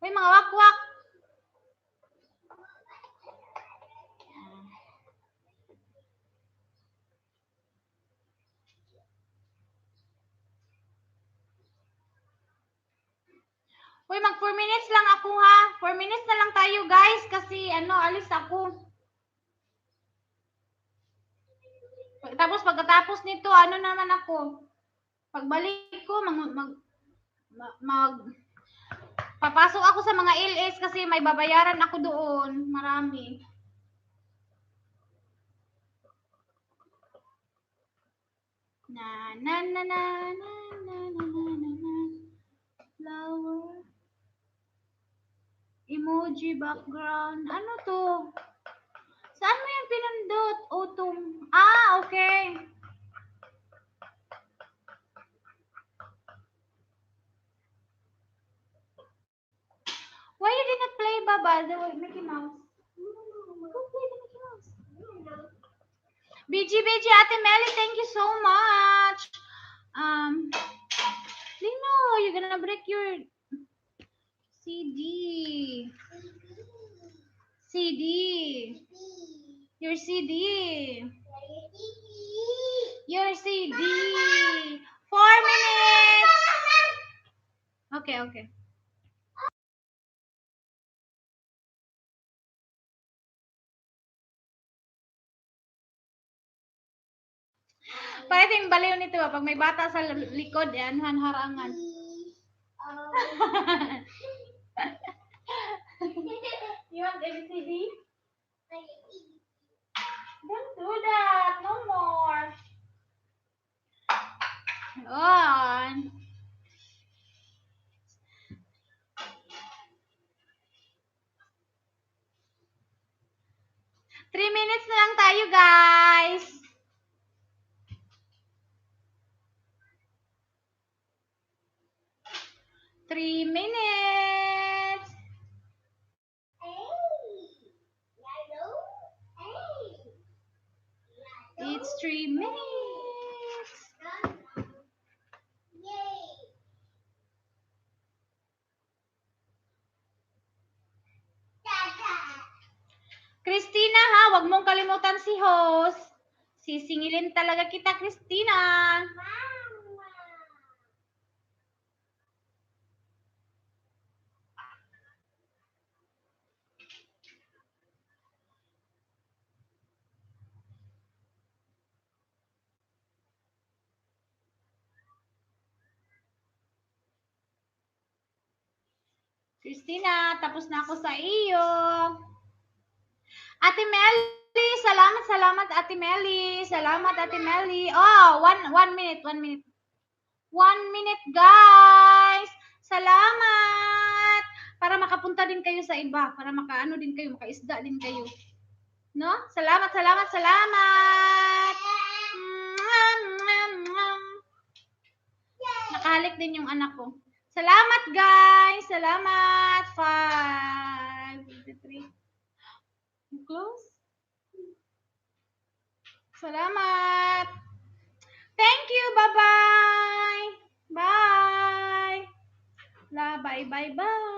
Uy, mga wakwak. Uy, mag 4 minutes lang ako ha. 4 minutes na lang tayo, guys, kasi ano, alis ako. Tapos pagkatapos nito, ano naman ako? Pagbalik ko, mag papasok ako sa mga LS kasi may babayaran ako doon. Marami. Na na na na na na na na na na. Flower. Emoji background. Ano to? Saan mo yan pinindot? Autumn. Ah, okay. Why you did not play, Baba, the Mickey Mouse? Go play the Mickey Mouse. BG, BG, Ate Melly, thank you so much. Lino, you're gonna break your CD. CD. Your CD. Your CD. 4 minutes. Okay. Pwedeng baliw nito ba? Pag may bata sa likod, yan, harangan. You want ABCD? Don't do that. No more. On. 3 minutes na lang tayo, guys. 3 minutes. Hey. Hello. Hey. It's 3 minutes. Yay. Dada. Christina, ha, wag mong kalimutan si host. Sisingilin talaga kita, Christina. Mama. Christina, tapos na ako sa iyo. Ate Melly, salamat, salamat, Ate Melly. Salamat, Ate Melly. Oh, one minute, 1 minute. 1 minute, guys. Salamat. Para makapunta din kayo sa iba. Para makaano din kayo, makaisda din kayo. No? Salamat, salamat, salamat. Mwah, mwah, mwah. Nakahalik din yung anak ko. Salamat, guys. Salamat. 5, 3. You close? Salamat. Thank you. Bye-bye. Bye. La, bye, bye, bye.